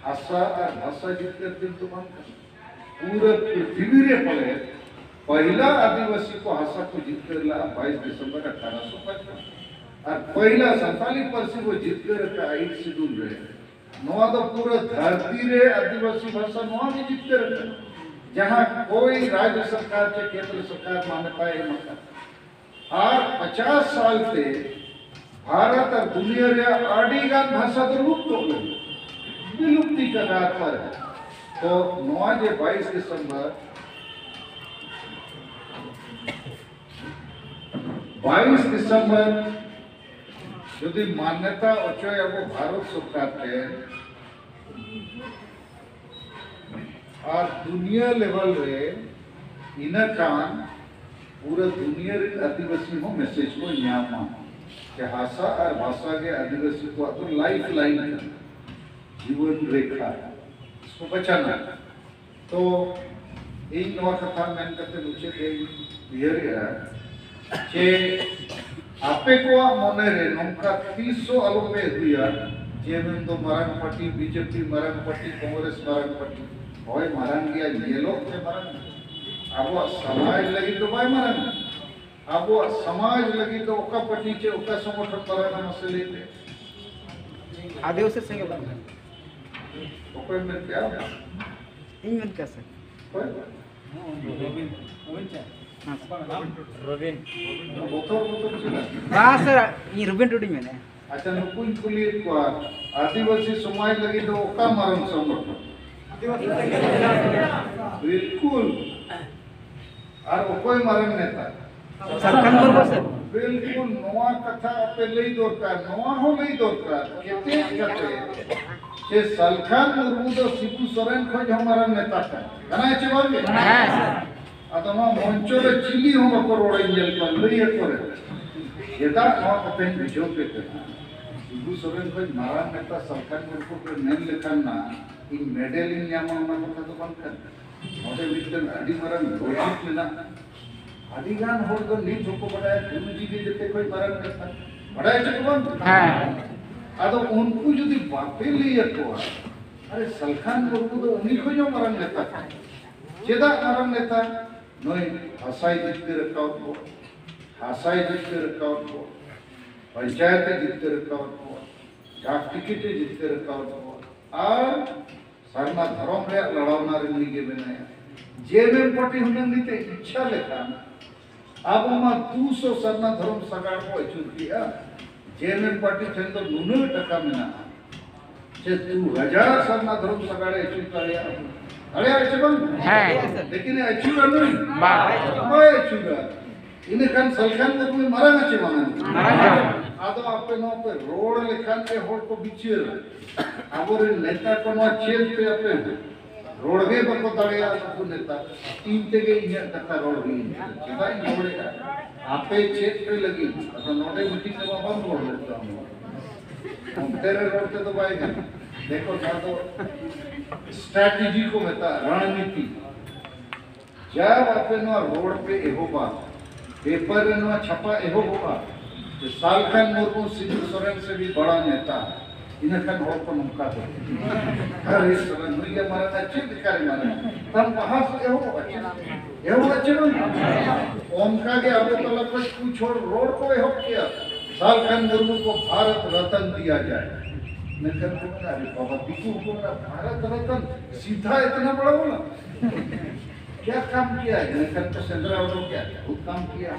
ᱦᱟᱥᱟ ᱟᱨ ᱵᱷᱟᱥᱟ ᱡᱤᱛᱠᱟᱹᱨ ᱫᱤᱱ ᱫᱚ ᱵᱟᱝ ᱠᱟᱱᱟ᱾ ᱯᱩᱨᱟᱹ ᱯᱨᱤᱛᱷᱤᱵᱤ ᱨᱮ ᱯᱟᱞᱮ ᱯᱟᱹᱦᱤᱞᱟ ᱟᱹᱫᱤᱵᱟᱹᱥᱤ ᱠᱚ ᱦᱟᱥᱟ ᱠᱚ ᱡᱤᱛᱠᱟᱹᱨ ᱞᱮᱫᱼᱟ ᱵᱟᱭᱤᱥ ᱰᱤᱥᱮᱢᱵᱚᱨ ᱟᱴᱷᱟᱨᱚᱥᱚ ᱯᱟᱸᱪᱯᱟᱱᱱᱚ᱾ ᱟᱨ ᱯᱟᱹᱦᱤᱞᱟ ᱥᱟᱱᱛᱟᱞᱤ ᱯᱟᱹᱨᱥᱤ ᱠᱚ ᱡᱤᱛᱠᱟᱹᱨ ᱟᱠᱟᱫᱼᱟ ᱮᱭᱤᱴ ᱥᱤᱰᱩᱞ ᱨᱮ᱾ ᱱᱚᱣᱟ ᱫᱚ ᱯᱩᱨᱟᱹ ᱫᱷᱟᱹᱨᱛᱤ ᱨᱮ ᱟᱹᱫᱤᱵᱟᱹᱥᱤ ᱵᱷᱟᱥᱟ ᱱᱚᱣᱟ ᱜᱮ ᱡᱤᱛᱠᱟᱹᱨ ᱟᱠᱟᱱᱟ, ᱡᱟᱦᱟᱸ ᱠᱳᱭ ᱨᱟᱡᱽ ᱥᱚᱨᱠᱟᱨ ᱪᱮ ᱠᱮᱱᱫᱨᱚ ᱥᱚᱨᱠᱟᱨ ᱢᱟᱱᱭᱚᱛᱟᱭ ᱮᱢ ᱟᱠᱟᱫ᱾ ᱟᱨ ᱯᱚᱪᱟᱥ ᱥᱟᱞ ᱛᱮ ᱵᱷᱟᱨᱚᱛ ᱟᱨ ᱫᱩᱱᱤᱭᱟᱹ ᱨᱮᱭᱟᱜ ᱟᱹᱰᱤ ᱜᱟᱱ ᱵᱷᱟᱥᱟ ᱫᱚ ᱞᱩᱯᱛᱚᱜ ᱞᱟᱹᱜᱤᱫ, ᱵᱤᱞᱩᱯᱛᱤ ᱠᱟᱜᱟᱨ ᱯᱟᱨ ᱦᱮ᱾ ᱛᱚ ᱱᱚᱣᱟ ᱡᱮ ᱵᱟᱭᱤᱥ ᱰᱤᱥᱮᱢᱵᱚᱨ, ᱵᱟᱭᱤᱥ ᱰᱤᱥᱮᱢᱵᱚᱨ ᱡᱩᱫᱤ ᱢᱟᱱᱱᱚᱛᱟ ᱚᱪᱚᱭᱟᱵᱚ ᱵᱷᱟᱨᱚᱛ ᱥᱚᱨᱠᱟᱨ ᱴᱷᱮᱱ ᱟᱨ ᱫᱩᱱᱤᱭᱟᱹ ᱞᱮᱵᱮᱞ ᱨᱮ, ᱤᱱᱟᱹ ᱠᱷᱟᱱ ᱯᱩᱨᱟᱹ ᱫᱩᱱᱤᱭᱟᱹ ᱨᱮᱱ ᱟᱹᱫᱤᱵᱟᱹᱥᱤ ᱦᱚᱸ ᱢᱮᱥᱮᱡᱽ ᱠᱚ ᱧᱟᱢᱟ ᱡᱮ ᱦᱟᱥᱟ ᱟᱨ ᱵᱷᱟᱥᱟ ᱜᱮ ᱟᱹᱫᱤᱵᱟᱹᱥᱤ ᱠᱚᱣᱟᱜ ᱫᱚ ᱞᱟᱭᱤᱯᱷ ᱞᱟᱭᱤᱱ ᱠᱟᱱᱟ, ᱡᱤᱵᱚᱱ ᱨᱮᱠᱷᱟ᱾ ᱤᱥᱠᱚ ᱵᱟᱪᱟᱱᱟ᱾ ᱛᱚ ᱤᱧ ᱱᱚᱣᱟ ᱠᱟᱛᱷᱟ ᱢᱮᱱ ᱠᱟᱛᱮ ᱢᱩᱪᱟᱹᱫ ᱤᱧ ᱩᱭᱦᱟᱹᱨᱮᱜᱼᱟ ᱡᱮ ᱟᱯᱮ ᱠᱚᱣᱟᱜ ᱢᱚᱱᱮ ᱨᱮ ᱱᱚᱝᱠᱟ ᱛᱤᱥ ᱦᱚᱸ ᱟᱞᱚ ᱯᱮ ᱟᱹᱜᱩᱭᱟ ᱡᱮ ᱢᱮᱱᱫᱚ ᱢᱟᱨᱟᱝ ᱯᱟᱨᱴᱤ, ᱵᱤᱡᱮᱯᱤ ᱢᱟᱨᱟᱝ ᱯᱟᱨᱴᱤ, ᱠᱚᱝᱜᱨᱮᱥ ᱢᱟᱨᱟᱝ ᱯᱟᱨᱴᱤ᱾ ᱦᱳᱭ, ᱢᱟᱨᱟᱝ ᱜᱮᱭᱟ, ᱧᱮᱞᱚᱜ ᱛᱮ ᱢᱟᱨᱟᱝ ᱜᱮᱭᱟ᱾ ᱟᱵᱚᱣᱟᱜ ᱥᱚᱢᱟᱡᱽ ᱞᱟᱹᱜᱤᱫ ᱫᱚ ᱵᱟᱭ ᱢᱟᱨᱟᱝ ᱜᱮᱭᱟ᱾ ᱟᱵᱚᱣᱟᱜ ᱥᱚᱢᱟᱡᱽ ᱞᱟᱹᱜᱤᱫ ᱫᱚ ᱚᱠᱟ ᱯᱟᱨᱴᱤ ᱪᱮ ᱚᱠᱟ ᱥᱚᱝᱜᱚᱴᱷᱚᱱ ᱢᱟᱨᱟᱝᱟ, ᱢᱟᱥᱮ ᱞᱟᱹᱭ ᱯᱮ? ᱟᱹᱫᱤᱵᱟᱹᱥᱤ ᱥᱮᱸᱜᱮᱞ ᱵᱟᱝ᱾ ᱚᱠᱚᱭ ᱢᱮᱱ ᱠᱮᱜᱼᱟ? ᱤᱧ ᱢᱮᱱ ᱠᱮᱜᱼᱟ, ᱥᱮ᱾ ᱚᱠᱚᱭ? ᱦᱮᱸ᱾ ᱨᱚᱵᱤᱱ᱾ ᱵᱚᱛᱚᱨ, ᱵᱚᱛᱚᱨ ᱪᱮᱫᱟᱜ? ᱵᱟᱝ, ᱥᱮ, ᱤᱧ ᱨᱚᱵᱤᱱ ᱴᱩᱰᱩᱧ ᱢᱮᱱᱮᱫᱼᱟ᱾ ᱟᱪᱪᱷᱟ, ᱱᱩᱠᱩᱧ ᱠᱩᱞᱤᱭᱮᱫ ᱠᱚᱣᱟ, ᱟᱹᱫᱤᱵᱟᱹᱥᱤ ᱥᱚᱢᱟᱡᱽ ᱞᱟᱹᱜᱤᱫ ᱫᱚ ᱚᱠᱟ ᱢᱟᱨᱟᱝ ᱥᱚᱝᱜᱚᱴᱷᱚᱱ? ᱵᱤᱞᱠᱩᱞ᱾ ᱟᱨ ᱚᱠᱚᱭ ᱢᱟᱨᱟᱝ ᱱᱮᱛᱟ? ᱥᱟᱞᱠᱷᱟᱱ ᱢᱩᱨᱢᱩ, ᱥᱮ᱾ ᱵᱤᱞᱠᱩᱞ, ᱱᱚᱣᱟ ᱠᱟᱛᱷᱟ ᱟᱯᱮ ᱞᱟᱹᱭ ᱫᱚᱨᱠᱟᱨ, ᱱᱚᱣᱟ ᱦᱚᱸ ᱞᱟᱹᱭ ᱫᱚᱨᱠᱟᱨ ᱠᱮᱴᱮᱡ ᱠᱟᱛᱮ ᱡᱮ ᱥᱟᱞᱠᱷᱟᱱ ᱢᱩᱨᱢᱩ ᱫᱚ ᱥᱤᱵᱩ ᱥᱚᱨᱮᱱ ᱠᱷᱚᱱ ᱦᱚᱸ ᱢᱟᱨᱟᱝ ᱱᱮᱛᱟ ᱠᱟᱱᱟ᱾ ᱠᱟᱱᱟᱭ ᱪᱮ ᱵᱟᱝ ᱜᱮ? ᱦᱮᱸ᱾ ᱟᱫᱚ ᱱᱚᱣᱟ ᱢᱚᱧᱪᱚ ᱨᱮ ᱪᱤᱞᱤ ᱦᱚᱸ ᱵᱟᱠᱚ ᱨᱚᱲᱮᱧ ᱧᱮᱞ ᱠᱚᱣᱟ, ᱞᱟᱹᱭ ᱟᱠᱚ ᱨᱮ᱾ ᱪᱮᱫᱟᱜ ᱱᱚᱣᱟ ᱠᱟᱛᱷᱟᱧ ᱵᱩᱡᱷᱟᱹᱣ ᱯᱮ ᱠᱟᱱᱟ? ᱥᱤᱵᱩ ᱥᱚᱨᱮᱱ ᱠᱷᱚᱱ ᱢᱟᱨᱟᱝ ᱱᱮᱛᱟ ᱥᱟᱞᱠᱷᱟᱱ ᱢᱩᱨᱢᱩ ᱯᱮ ᱢᱮᱱ ᱞᱮᱠᱷᱟᱱ ᱢᱟ ᱤᱧ ᱢᱮᱰᱮᱞ ᱤᱧ ᱧᱟᱢᱟ, ᱚᱱᱟ ᱠᱟᱛᱷᱟ ᱫᱚ ᱵᱟᱝ ᱠᱟᱱᱟ᱾ ᱱᱚᱰᱮ ᱢᱤᱫᱴᱮᱱ ᱟᱹᱰᱤ ᱢᱟᱨᱟᱝ ᱞᱚᱡᱤᱠ ᱢᱮᱱᱟᱜᱼᱟ᱾ ᱟᱹᱰᱤ ᱜᱟᱱ ᱦᱚᱲ ᱫᱚ ᱱᱤᱛ ᱦᱚᱸᱠᱚ ᱵᱟᱰᱟᱭᱟ ᱜᱩᱨᱩᱡᱤ ᱜᱮ ᱡᱚᱛᱚ ᱠᱷᱚᱱ ᱢᱟᱨᱟᱝ ᱱᱮᱛᱟ᱾ ᱵᱟᱰᱟᱭ ᱪᱮ ᱵᱟᱝ? ᱦᱮᱸ᱾ ᱟᱫᱚ ᱩᱱᱠᱩ ᱡᱩᱫᱤ ᱵᱟᱯᱮ ᱞᱟᱹᱭ ᱟᱠᱚᱣᱟ, ᱟᱨᱮ ᱥᱟᱞᱠᱷᱟᱱ ᱢᱩᱨᱢᱩ ᱫᱚ ᱩᱱᱤ ᱠᱷᱚᱱ ᱦᱚᱸ ᱢᱟᱨᱟᱝ ᱱᱮᱛᱟ ᱠᱟᱱᱟᱭ᱾ ᱪᱮᱫᱟᱜ ᱢᱟᱨᱟᱝ ᱱᱮᱛᱟ? ᱱᱩᱭ ᱦᱟᱥᱟᱭ ᱡᱤᱛᱠᱟᱹᱨ ᱟᱠᱟᱣᱟᱫ ᱵᱚ, ᱦᱟᱥᱟᱭ ᱡᱤᱛᱠᱟᱹᱨ ᱟᱠᱟᱣᱟᱫ ᱵᱚ, ᱯᱚᱧᱪᱟᱭᱮᱛ ᱮ ᱡᱤᱛᱠᱟᱹᱨ ᱟᱠᱟᱣᱟᱫ ᱵᱚ, ᱰᱟᱠ ᱴᱤᱠᱤᱴ ᱮ ᱡᱤᱛᱠᱟᱹᱨ ᱟᱠᱟᱣᱟᱫ ᱵᱚ, ᱟᱨ ᱥᱟᱨᱱᱟ ᱫᱷᱚᱨᱚᱢ ᱨᱮᱭᱟᱜ ᱞᱟᱲᱟᱣᱱᱟ ᱨᱮ ᱱᱩᱭ ᱜᱮ ᱢᱮᱱᱟᱭᱟ᱾ ᱡᱮ ᱮᱢ ᱮᱢ ᱯᱟᱨᱴᱤ ᱦᱩᱱᱟᱹᱝ ᱱᱤᱛ ᱮ ᱤᱪᱪᱷᱟ ᱞᱮᱠᱷᱟᱱ ᱟᱵᱚ ᱢᱟ ᱫᱩ ᱥᱚ ᱥᱟᱨᱱᱟ ᱫᱷᱚᱨᱚᱢ ᱥᱟᱜᱟᱲ ᱵᱚ ᱟᱹᱪᱩᱨ ᱠᱮᱜᱼᱟ᱾ ᱡᱮ ᱮᱢ ᱮᱢ ᱯᱟᱨᱴᱤ ᱴᱷᱮᱱ ᱫᱚ ᱱᱩᱱᱟᱹᱜ ᱴᱟᱠᱟ ᱢᱮᱱᱟᱜᱼᱟ ᱡᱮ ᱫᱩ ᱦᱟᱡᱟᱨ ᱥᱟᱨᱱᱟ ᱫᱷᱚᱨᱚᱢ ᱥᱟᱜᱟᱲ ᱮ ᱟᱹᱪᱩᱨ ᱫᱟᱲᱮᱭᱟᱜᱼᱟ᱾ ᱫᱟᱲᱮᱭᱟᱜᱼᱟ ᱪᱮ ᱵᱟᱝ? ᱦᱮᱸ᱾ ᱞᱮᱠᱤᱱ ᱮ ᱟᱹᱪᱩᱨᱟ ᱱᱩᱭ? ᱵᱟᱝ᱾ ᱵᱟᱭ ᱟᱹᱪᱩᱨᱟ᱾ ᱤᱱᱟᱹ ᱠᱷᱟᱱ ᱥᱟᱞᱠᱷᱟᱱ ᱢᱩᱨᱢᱩᱭ ᱢᱟᱨᱟᱝᱟ ᱪᱮ ᱵᱟᱝᱟ? ᱢᱟᱨᱟᱝᱟ᱾ ᱟᱫᱚ ᱟᱯᱮ ᱟᱯᱮ ᱱᱚᱣᱟ ᱯᱮ ᱨᱚᱲ ᱞᱮᱠᱷᱟᱱ ᱜᱮ ᱦᱚᱲ ᱠᱚ ᱵᱤᱪᱟᱹᱨᱟ᱾ ᱟᱵᱚᱨᱮᱱ ᱱᱮᱛᱟ ᱠᱚ ᱱᱚᱣᱟ ᱪᱮᱫ ᱯᱮ ᱟᱯᱮ ᱦᱚᱸ? ᱨᱚᱲ ᱜᱮ ᱵᱟᱠᱚ ᱫᱟᱲᱮᱭᱟᱜᱼᱟ ᱱᱩᱠᱩ ᱱᱮᱛᱟ᱾ ᱤᱧ ᱛᱮᱜᱮ ᱤᱧᱟᱹᱜ ᱠᱟᱛᱷᱟ ᱨᱚᱲ ᱦᱩᱭᱮᱱ ᱛᱤᱧᱟ᱾ ᱪᱮᱫᱟᱜ ᱤᱧ ᱨᱚᱲᱮᱫᱼᱟ? ᱟᱯᱮ ᱪᱮᱫ ᱯᱮ ᱞᱟᱹᱜᱤᱫ? ᱟᱫᱚ ᱱᱚᱰᱮ ᱢᱤᱴᱤᱝ ᱨᱮᱢᱟ ᱵᱟᱢ ᱨᱚᱲ ᱞᱮᱫ ᱛᱟᱢᱟ᱾ ᱚᱱᱛᱮ ᱨᱮ ᱨᱚᱲ ᱛᱮᱫᱚ ᱵᱟᱭ ᱜᱟᱱᱚᱜᱼᱟ᱾ ᱫᱮᱠᱷᱚ, ᱱᱚᱣᱟ ᱫᱚ ᱥᱴᱨᱟᱴᱮᱡᱤ ᱠᱚ ᱢᱮᱛᱟᱜᱼᱟ, ᱨᱚᱬᱱᱤᱛᱤ᱾ ᱡᱟᱵ ᱟᱯᱮ ᱱᱚᱣᱟ ᱨᱚᱲ ᱯᱮ ᱮᱦᱚᱵᱟ, ᱯᱮᱯᱟᱨ ᱨᱮ ᱱᱚᱣᱟ ᱪᱷᱟᱯᱟ ᱮᱦᱚᱵᱚᱜᱼᱟ ᱡᱮ ᱥᱟᱞᱠᱷᱟᱱ ᱢᱩᱨᱢᱩ ᱥᱤᱵᱩ ᱥᱚᱨᱮᱱ ᱥᱮ ᱵᱤ ᱵᱟᱲᱟ ᱱᱮᱛᱟ, ᱤᱱᱟᱹ ᱠᱷᱟᱱ ᱦᱚᱲ ᱠᱚ ᱱᱚᱝᱠᱟ ᱠᱚ, "ᱟᱨᱮ ᱥᱟᱞᱟ ᱱᱩᱭ ᱜᱮ ᱢᱟᱨᱟᱝᱟ, ᱪᱮᱫ ᱞᱮᱠᱟᱨᱮ ᱢᱟᱨᱟᱝᱟ?" ᱛᱟᱢ ᱵᱟᱦᱟ ᱥᱮᱫ ᱮᱦᱚᱵᱚᱜᱼᱟ, ᱪᱮᱫ ᱮᱦᱚᱵᱚᱜᱼᱟ, ᱪᱮᱫ ᱵᱟᱝ? ᱚᱱᱠᱟ ᱜᱮ ᱟᱵᱚ ᱛᱟᱞᱟ ᱠᱷᱚᱱ ᱠᱩᱪ ᱦᱚᱲ ᱨᱚᱲ ᱠᱚ ᱮᱦᱚᱵ ᱠᱮᱜᱼᱟ, "ᱥᱟᱞᱠᱷᱟᱱ ᱢᱩᱨᱢᱩ ᱠᱚ ᱵᱷᱟᱨᱚᱛ ᱨᱚᱛᱱ ᱫᱤᱭᱟ ᱡᱟᱭ᱾" ᱢᱮᱱᱠᱷᱟᱱ ᱠᱚ ᱢᱮᱱᱟ, "ᱟᱨᱮ ᱵᱟᱵᱟ, ᱫᱤᱠᱩ ᱦᱚᱸᱠᱚ ᱢᱮᱱᱟ ᱵᱷᱟᱨᱚᱛ ᱨᱚᱛᱱ, ᱥᱤᱫᱷᱟ ᱤᱛᱱᱟ ᱵᱟᱲᱟ ᱵᱚᱞᱟ, ᱠᱭᱟ ᱠᱟᱢ ᱠᱤᱭᱟ ᱦᱟᱭ?" ᱢᱮᱱᱠᱷᱟᱱ ᱠᱚ ᱥᱮᱸᱫᱽᱨᱟ ᱩᱰᱩᱠ ᱠᱮᱜᱼᱟ, ᱵᱚᱦᱩᱛ ᱠᱟᱢ ᱠᱤᱭᱟ᱾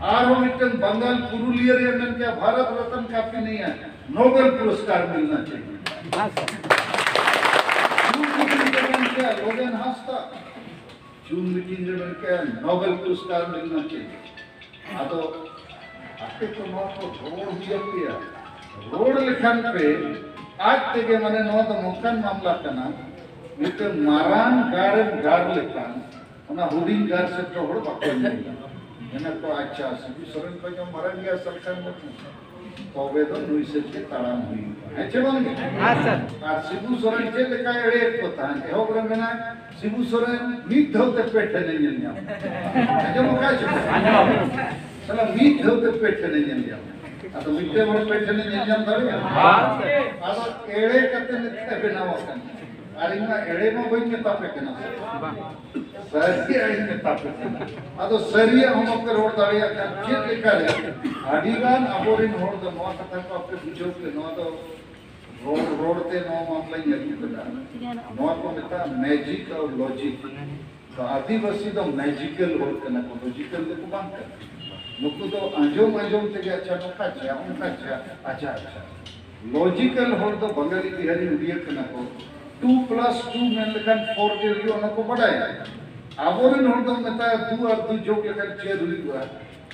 ᱟᱨᱦᱚᱸ ᱢᱤᱫᱴᱮᱱ ᱵᱟᱝᱜᱟᱞ ᱯᱩᱨᱩᱞᱤᱭᱟᱹ ᱨᱮ ᱢᱮᱱ ᱠᱮᱜᱼᱟ, "ᱵᱷᱟᱨᱚᱛ ᱨᱚᱛᱱ ᱠᱟᱯᱷᱤ ᱱᱟᱦᱤ ᱦᱟᱭ, ᱱᱳᱵᱮᱞ ᱯᱩᱨᱚᱥᱠᱟᱨ ᱢᱤᱞᱱᱟ ᱪᱟᱦᱤᱭᱮ᱾" ᱟᱪᱪᱷᱟ᱾ ᱡᱩᱱ ᱢᱤᱴᱤᱝ ᱨᱮ ᱢᱮᱱ ᱠᱮᱜᱼᱟ ᱞᱚᱜᱮᱱ ᱦᱟᱸᱥᱫᱟ, ᱡᱩᱱ ᱢᱤᱴᱤᱝ ᱨᱮ ᱢᱮᱱ ᱠᱮᱜᱼᱟ ᱱᱳᱵᱮᱞ ᱯᱩᱨᱚᱥᱠᱟᱨ ᱢᱤᱞᱱᱟ ᱪᱟᱦᱤᱭᱮ᱾ ᱟᱫᱚ ᱟᱯᱮ ᱠᱚ ᱱᱚᱣᱟ ᱠᱚ ᱨᱚᱲ ᱦᱩᱭ ᱟᱯᱮᱭᱟ, ᱨᱚᱲ ᱞᱮᱠᱷᱟᱱ ᱯᱮ ᱟᱡ ᱛᱮᱜᱮ, ᱢᱟᱱᱮ ᱱᱚᱣᱟ ᱫᱚ ᱱᱚᱝᱠᱟᱱ ᱢᱟᱢᱞᱟ ᱠᱟᱱᱟ, ᱢᱤᱫᱴᱟᱝ ᱢᱟᱨᱟᱝ ᱜᱟᱲ ᱮᱢ ᱜᱟᱲ ᱞᱮᱠᱷᱟᱱ ᱚᱱᱟ ᱦᱩᱰᱤᱧ ᱜᱟᱲ ᱥᱮᱫ ᱫᱚ ᱦᱚᱲ ᱵᱟᱠᱚ ᱧᱮᱞᱟ᱾ ᱢᱮᱱᱟ ᱠᱚ, "ᱟᱪᱪᱷᱟ, ᱥᱤᱵᱩ ᱥᱚᱨᱮᱱ ᱠᱷᱚᱱ ᱫᱚ ᱢᱟᱨᱟᱝ ᱜᱮᱭᱟ ᱥᱟᱞᱠᱷᱟᱱ ᱢᱩᱨᱢᱩ, ᱛᱚᱵᱮ ᱫᱚ ᱱᱩᱭ ᱥᱮᱫ ᱜᱮ ᱛᱟᱲᱟᱢ ᱦᱩᱭᱩᱜᱼᱟ", ᱦᱮᱸ ᱪᱮ ᱵᱟᱝ? ᱦᱮᱸ, ᱥᱟᱨ᱾ ᱟᱨ ᱥᱤᱵᱩ ᱥᱚᱨᱮᱱ ᱪᱮᱫ ᱞᱮᱠᱟᱭ ᱮᱲᱮᱭᱮᱫ ᱠᱚ ᱛᱟᱦᱮᱸᱫ? ᱮᱦᱚᱵ ᱨᱮ ᱢᱮᱱᱟᱭ, ᱥᱤᱵᱩ ᱥᱚᱨᱮᱱ ᱢᱤᱫ ᱫᱷᱟᱣ ᱛᱮ ᱯᱮ ᱴᱷᱮᱱᱮ ᱧᱮᱞ ᱧᱟᱢ᱾ ᱟᱸᱡᱚᱢ ᱟᱠᱟᱫ ᱪᱮ ᱵᱟᱝ? ᱟᱸᱡᱚᱢ᱾ ᱥᱟᱞᱟ ᱢᱤᱫ ᱫᱷᱟᱣ ᱛᱮ ᱯᱮ ᱴᱷᱮᱱᱮ ᱧᱮᱞ ᱧᱟᱢ᱾ ᱟᱫᱚ ᱢᱤᱫᱴᱮᱱ ᱦᱚᱲ ᱯᱮ ᱴᱷᱮᱱᱮ ᱧᱮᱞ ᱧᱟᱢ ᱫᱟᱲᱮᱭᱟᱜᱼᱟ? ᱵᱟᱝ᱾ ᱟᱫᱚ ᱮᱲᱮ ᱠᱟᱛᱮ ᱱᱤᱛᱚᱜ ᱵᱮᱱᱟᱣ ᱟᱠᱟᱱᱟ᱾ ᱟᱨ ᱤᱧ ᱢᱟ ᱮᱲᱮ ᱢᱟ ᱵᱟᱹᱧ ᱢᱮᱛᱟ ᱯᱮ ᱠᱟᱱᱟ᱾ ᱵᱟᱝ᱾ ᱥᱟᱹᱨᱤᱭᱟᱜ ᱤᱧ ᱢᱮᱛᱟ ᱯᱮ ᱠᱟᱱᱟ᱾ ᱟᱫᱚ ᱥᱟᱹᱨᱤᱭᱟᱜ ᱦᱚᱸ ᱵᱟᱯᱮ ᱨᱚᱲ ᱫᱟᱲᱮᱭᱟᱜ ᱠᱷᱟᱱ ᱪᱮᱫ ᱞᱮᱠᱟᱨᱮ? ᱟᱹᱰᱤ ᱜᱟᱱ ᱟᱵᱚᱨᱮᱱ ᱦᱚᱲ ᱫᱚ ᱱᱚᱣᱟ ᱠᱟᱛᱷᱟ ᱠᱚ ᱟᱯᱮ ᱵᱩᱡᱷᱟᱹᱣ ᱯᱮ, ᱱᱚᱣᱟ ᱫᱚ ᱨᱚᱲ ᱨᱚᱲ ᱛᱮ ᱱᱚᱣᱟ ᱢᱟᱢᱞᱟᱧ ᱟᱹᱜᱩ ᱠᱮᱫᱟ᱾ ᱱᱚᱣᱟ ᱠᱚ ᱢᱮᱛᱟᱜᱼᱟ ᱢᱮᱡᱤᱠ ᱟᱨ ᱞᱚᱡᱤᱠ᱾ ᱛᱚ ᱟᱹᱫᱤᱵᱟᱹᱥᱤ ᱫᱚ ᱢᱮᱡᱤᱠᱟᱞ ᱦᱚᱲ ᱠᱟᱱᱟ ᱠᱚ, ᱞᱚᱡᱤᱠᱟᱞ ᱫᱚᱠᱚ ᱵᱟᱝ ᱠᱟᱱᱟ᱾ ᱱᱩᱠᱩ ᱫᱚ ᱟᱸᱡᱚᱢ ᱟᱸᱡᱚᱢ ᱛᱮᱜᱮ, ᱟᱪᱪᱷᱟ, ᱱᱚᱝᱠᱟ ᱪᱮᱭᱟ, ᱚᱱᱠᱟ ᱪᱮᱭᱟ, ᱟᱪᱪᱷᱟ, ᱟᱪᱪᱷᱟ᱾ ᱞᱚᱡᱤᱠᱟᱞ ᱦᱚᱲ ᱫᱚ ᱵᱟᱝᱜᱟᱞᱤ, ᱵᱤᱦᱟᱨᱤ, ᱩᱲᱤᱭᱟᱹ ᱠᱟᱱᱟ ᱠᱚ᱾ ᱴᱩ ᱯᱞᱟᱥ ᱴᱩ ᱢᱮᱱ ᱞᱮᱠᱷᱟᱱ ᱯᱷᱳᱨ ᱜᱮ ᱦᱩᱭᱩᱜᱼᱟ, ᱚᱱᱟ ᱠᱚ ᱵᱟᱰᱟᱭᱟ᱾ ᱟᱵᱚᱨᱮᱱ ᱦᱚᱲ ᱫᱚ ᱢᱮᱛᱟᱭᱟ, "ᱫᱩ ᱟᱨ ᱫᱩ ᱡᱳᱜᱽ ᱞᱮᱠᱷᱟᱱ ᱪᱟᱨ ᱦᱩᱭᱩᱜᱼᱟ",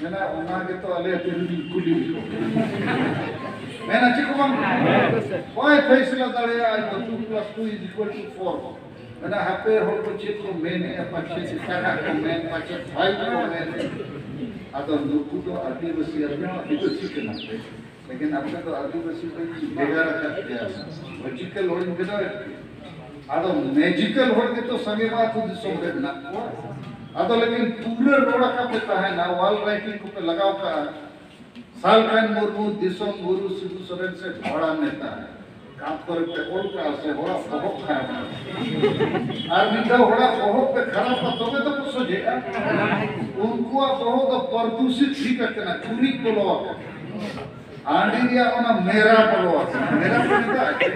ᱢᱮᱱᱟ, ᱚᱱᱟ ᱜᱮᱛᱚ ᱟᱞᱮ ᱟᱹᱛᱩ ᱨᱮᱱ ᱠᱩᱞᱤ ᱜᱮᱠᱚ ᱢᱮᱱᱟ, ᱪᱮᱫ ᱠᱚ ᱵᱟᱝ? ᱵᱟᱭ ᱯᱷᱟᱭᱥᱟᱞᱟ ᱫᱟᱲᱮᱭᱟᱜᱼᱟ, ᱫᱚ two plus two is equal to four᱾ ᱢᱮᱱᱟ, ᱦᱟᱯᱮ ᱦᱚᱲ ᱠᱚ ᱪᱮᱫ ᱠᱚ ᱢᱮᱱᱮᱜᱼᱟ, ᱯᱟᱪᱮᱫ ᱮᱴᱟᱜᱟᱜ ᱠᱚ ᱢᱮᱱ, ᱯᱟᱪᱮᱫ ᱵᱟᱭ ᱠᱚ ᱢᱮᱱ᱾ ᱟᱫᱚ ᱱᱩᱠᱩ ᱫᱚ ᱟᱹᱫᱤᱵᱟᱹᱥᱤ, ᱟᱯᱮ ᱦᱚᱸ ᱟᱹᱫᱤᱵᱟᱹᱥᱤ ᱠᱟᱱᱟ ᱯᱮ, ᱞᱮᱠᱤᱱ ᱟᱯᱮ ᱫᱚ ᱟᱹᱫᱤᱵᱟᱹᱥᱤ ᱫᱚ ᱤᱧ ᱵᱷᱮᱜᱟᱨ ᱟᱠᱟᱫ ᱯᱮᱭᱟ, ᱞᱚᱡᱤᱠᱟᱞ ᱦᱚᱲᱤᱧ ᱵᱮᱱᱟᱣᱮᱫ ᱯᱮᱭᱟ᱾ ᱟᱫᱚ ᱢᱮᱡᱤᱠᱟᱞ ᱦᱚᱲ ᱜᱮᱛᱚ ᱥᱟᱸᱜᱮ ᱢᱟ ᱟᱹᱛᱩ ᱫᱤᱥᱚᱢ ᱨᱮ ᱢᱮᱱᱟᱜ ᱠᱚᱣᱟ᱾ ᱟᱫᱚ ᱞᱮᱠᱤᱱ ᱯᱩᱨᱟᱹ ᱨᱚᱲ ᱟᱠᱟᱫ ᱯᱮ ᱛᱟᱦᱮᱱᱟ, ᱣᱟᱞ ᱨᱟᱭᱴᱤᱝ ᱠᱚᱯᱮ ᱞᱟᱜᱟᱣ ᱠᱟᱜᱼᱟ, ᱥᱟᱞᱠᱷᱟᱱ ᱢᱩᱨᱢᱩ ᱫᱤᱥᱚᱢ ᱜᱩᱨᱩ ᱥᱤᱵᱩ ᱥᱚᱨᱮᱱ ᱥᱮ ᱵᱷᱟᱲᱟ ᱱᱮᱛᱟ᱾ ᱠᱟᱸᱛ ᱠᱚᱨᱮ ᱯᱮ ᱚᱞ ᱠᱟᱜᱼᱟ ᱥᱮ ᱦᱚᱲᱟᱜ ᱵᱚᱦᱚᱜ ᱠᱷᱟᱨᱟᱯ? ᱟᱨ ᱢᱤᱫ ᱫᱷᱟᱣ ᱦᱚᱲᱟᱜ ᱵᱚᱦᱚᱜ ᱯᱮ ᱠᱷᱟᱨᱟᱯᱟ, ᱛᱚᱵᱮ ᱛᱚᱠᱚ ᱥᱚᱡᱷᱮᱜᱼᱟ᱾ ᱩᱱᱠᱩᱣᱟᱜ ᱵᱚᱦᱚᱜ ᱫᱚ ᱯᱨᱚᱫᱩᱥᱤᱛ ᱦᱩᱭ ᱟᱠᱟᱱᱟ, ᱜᱩᱨᱤᱡ ᱵᱚᱞᱚ ᱟᱠᱟᱱᱟ᱾ ᱦᱟᱺᱰᱤ ᱨᱮᱭᱟᱜ ᱚᱱᱟ ᱢᱮᱨᱟ ᱵᱚᱞᱚ ᱟᱠᱟᱱᱟ, ᱢᱮᱨᱟ ᱠᱚ ᱢᱮᱛᱟᱜᱼᱟ ᱪᱮ?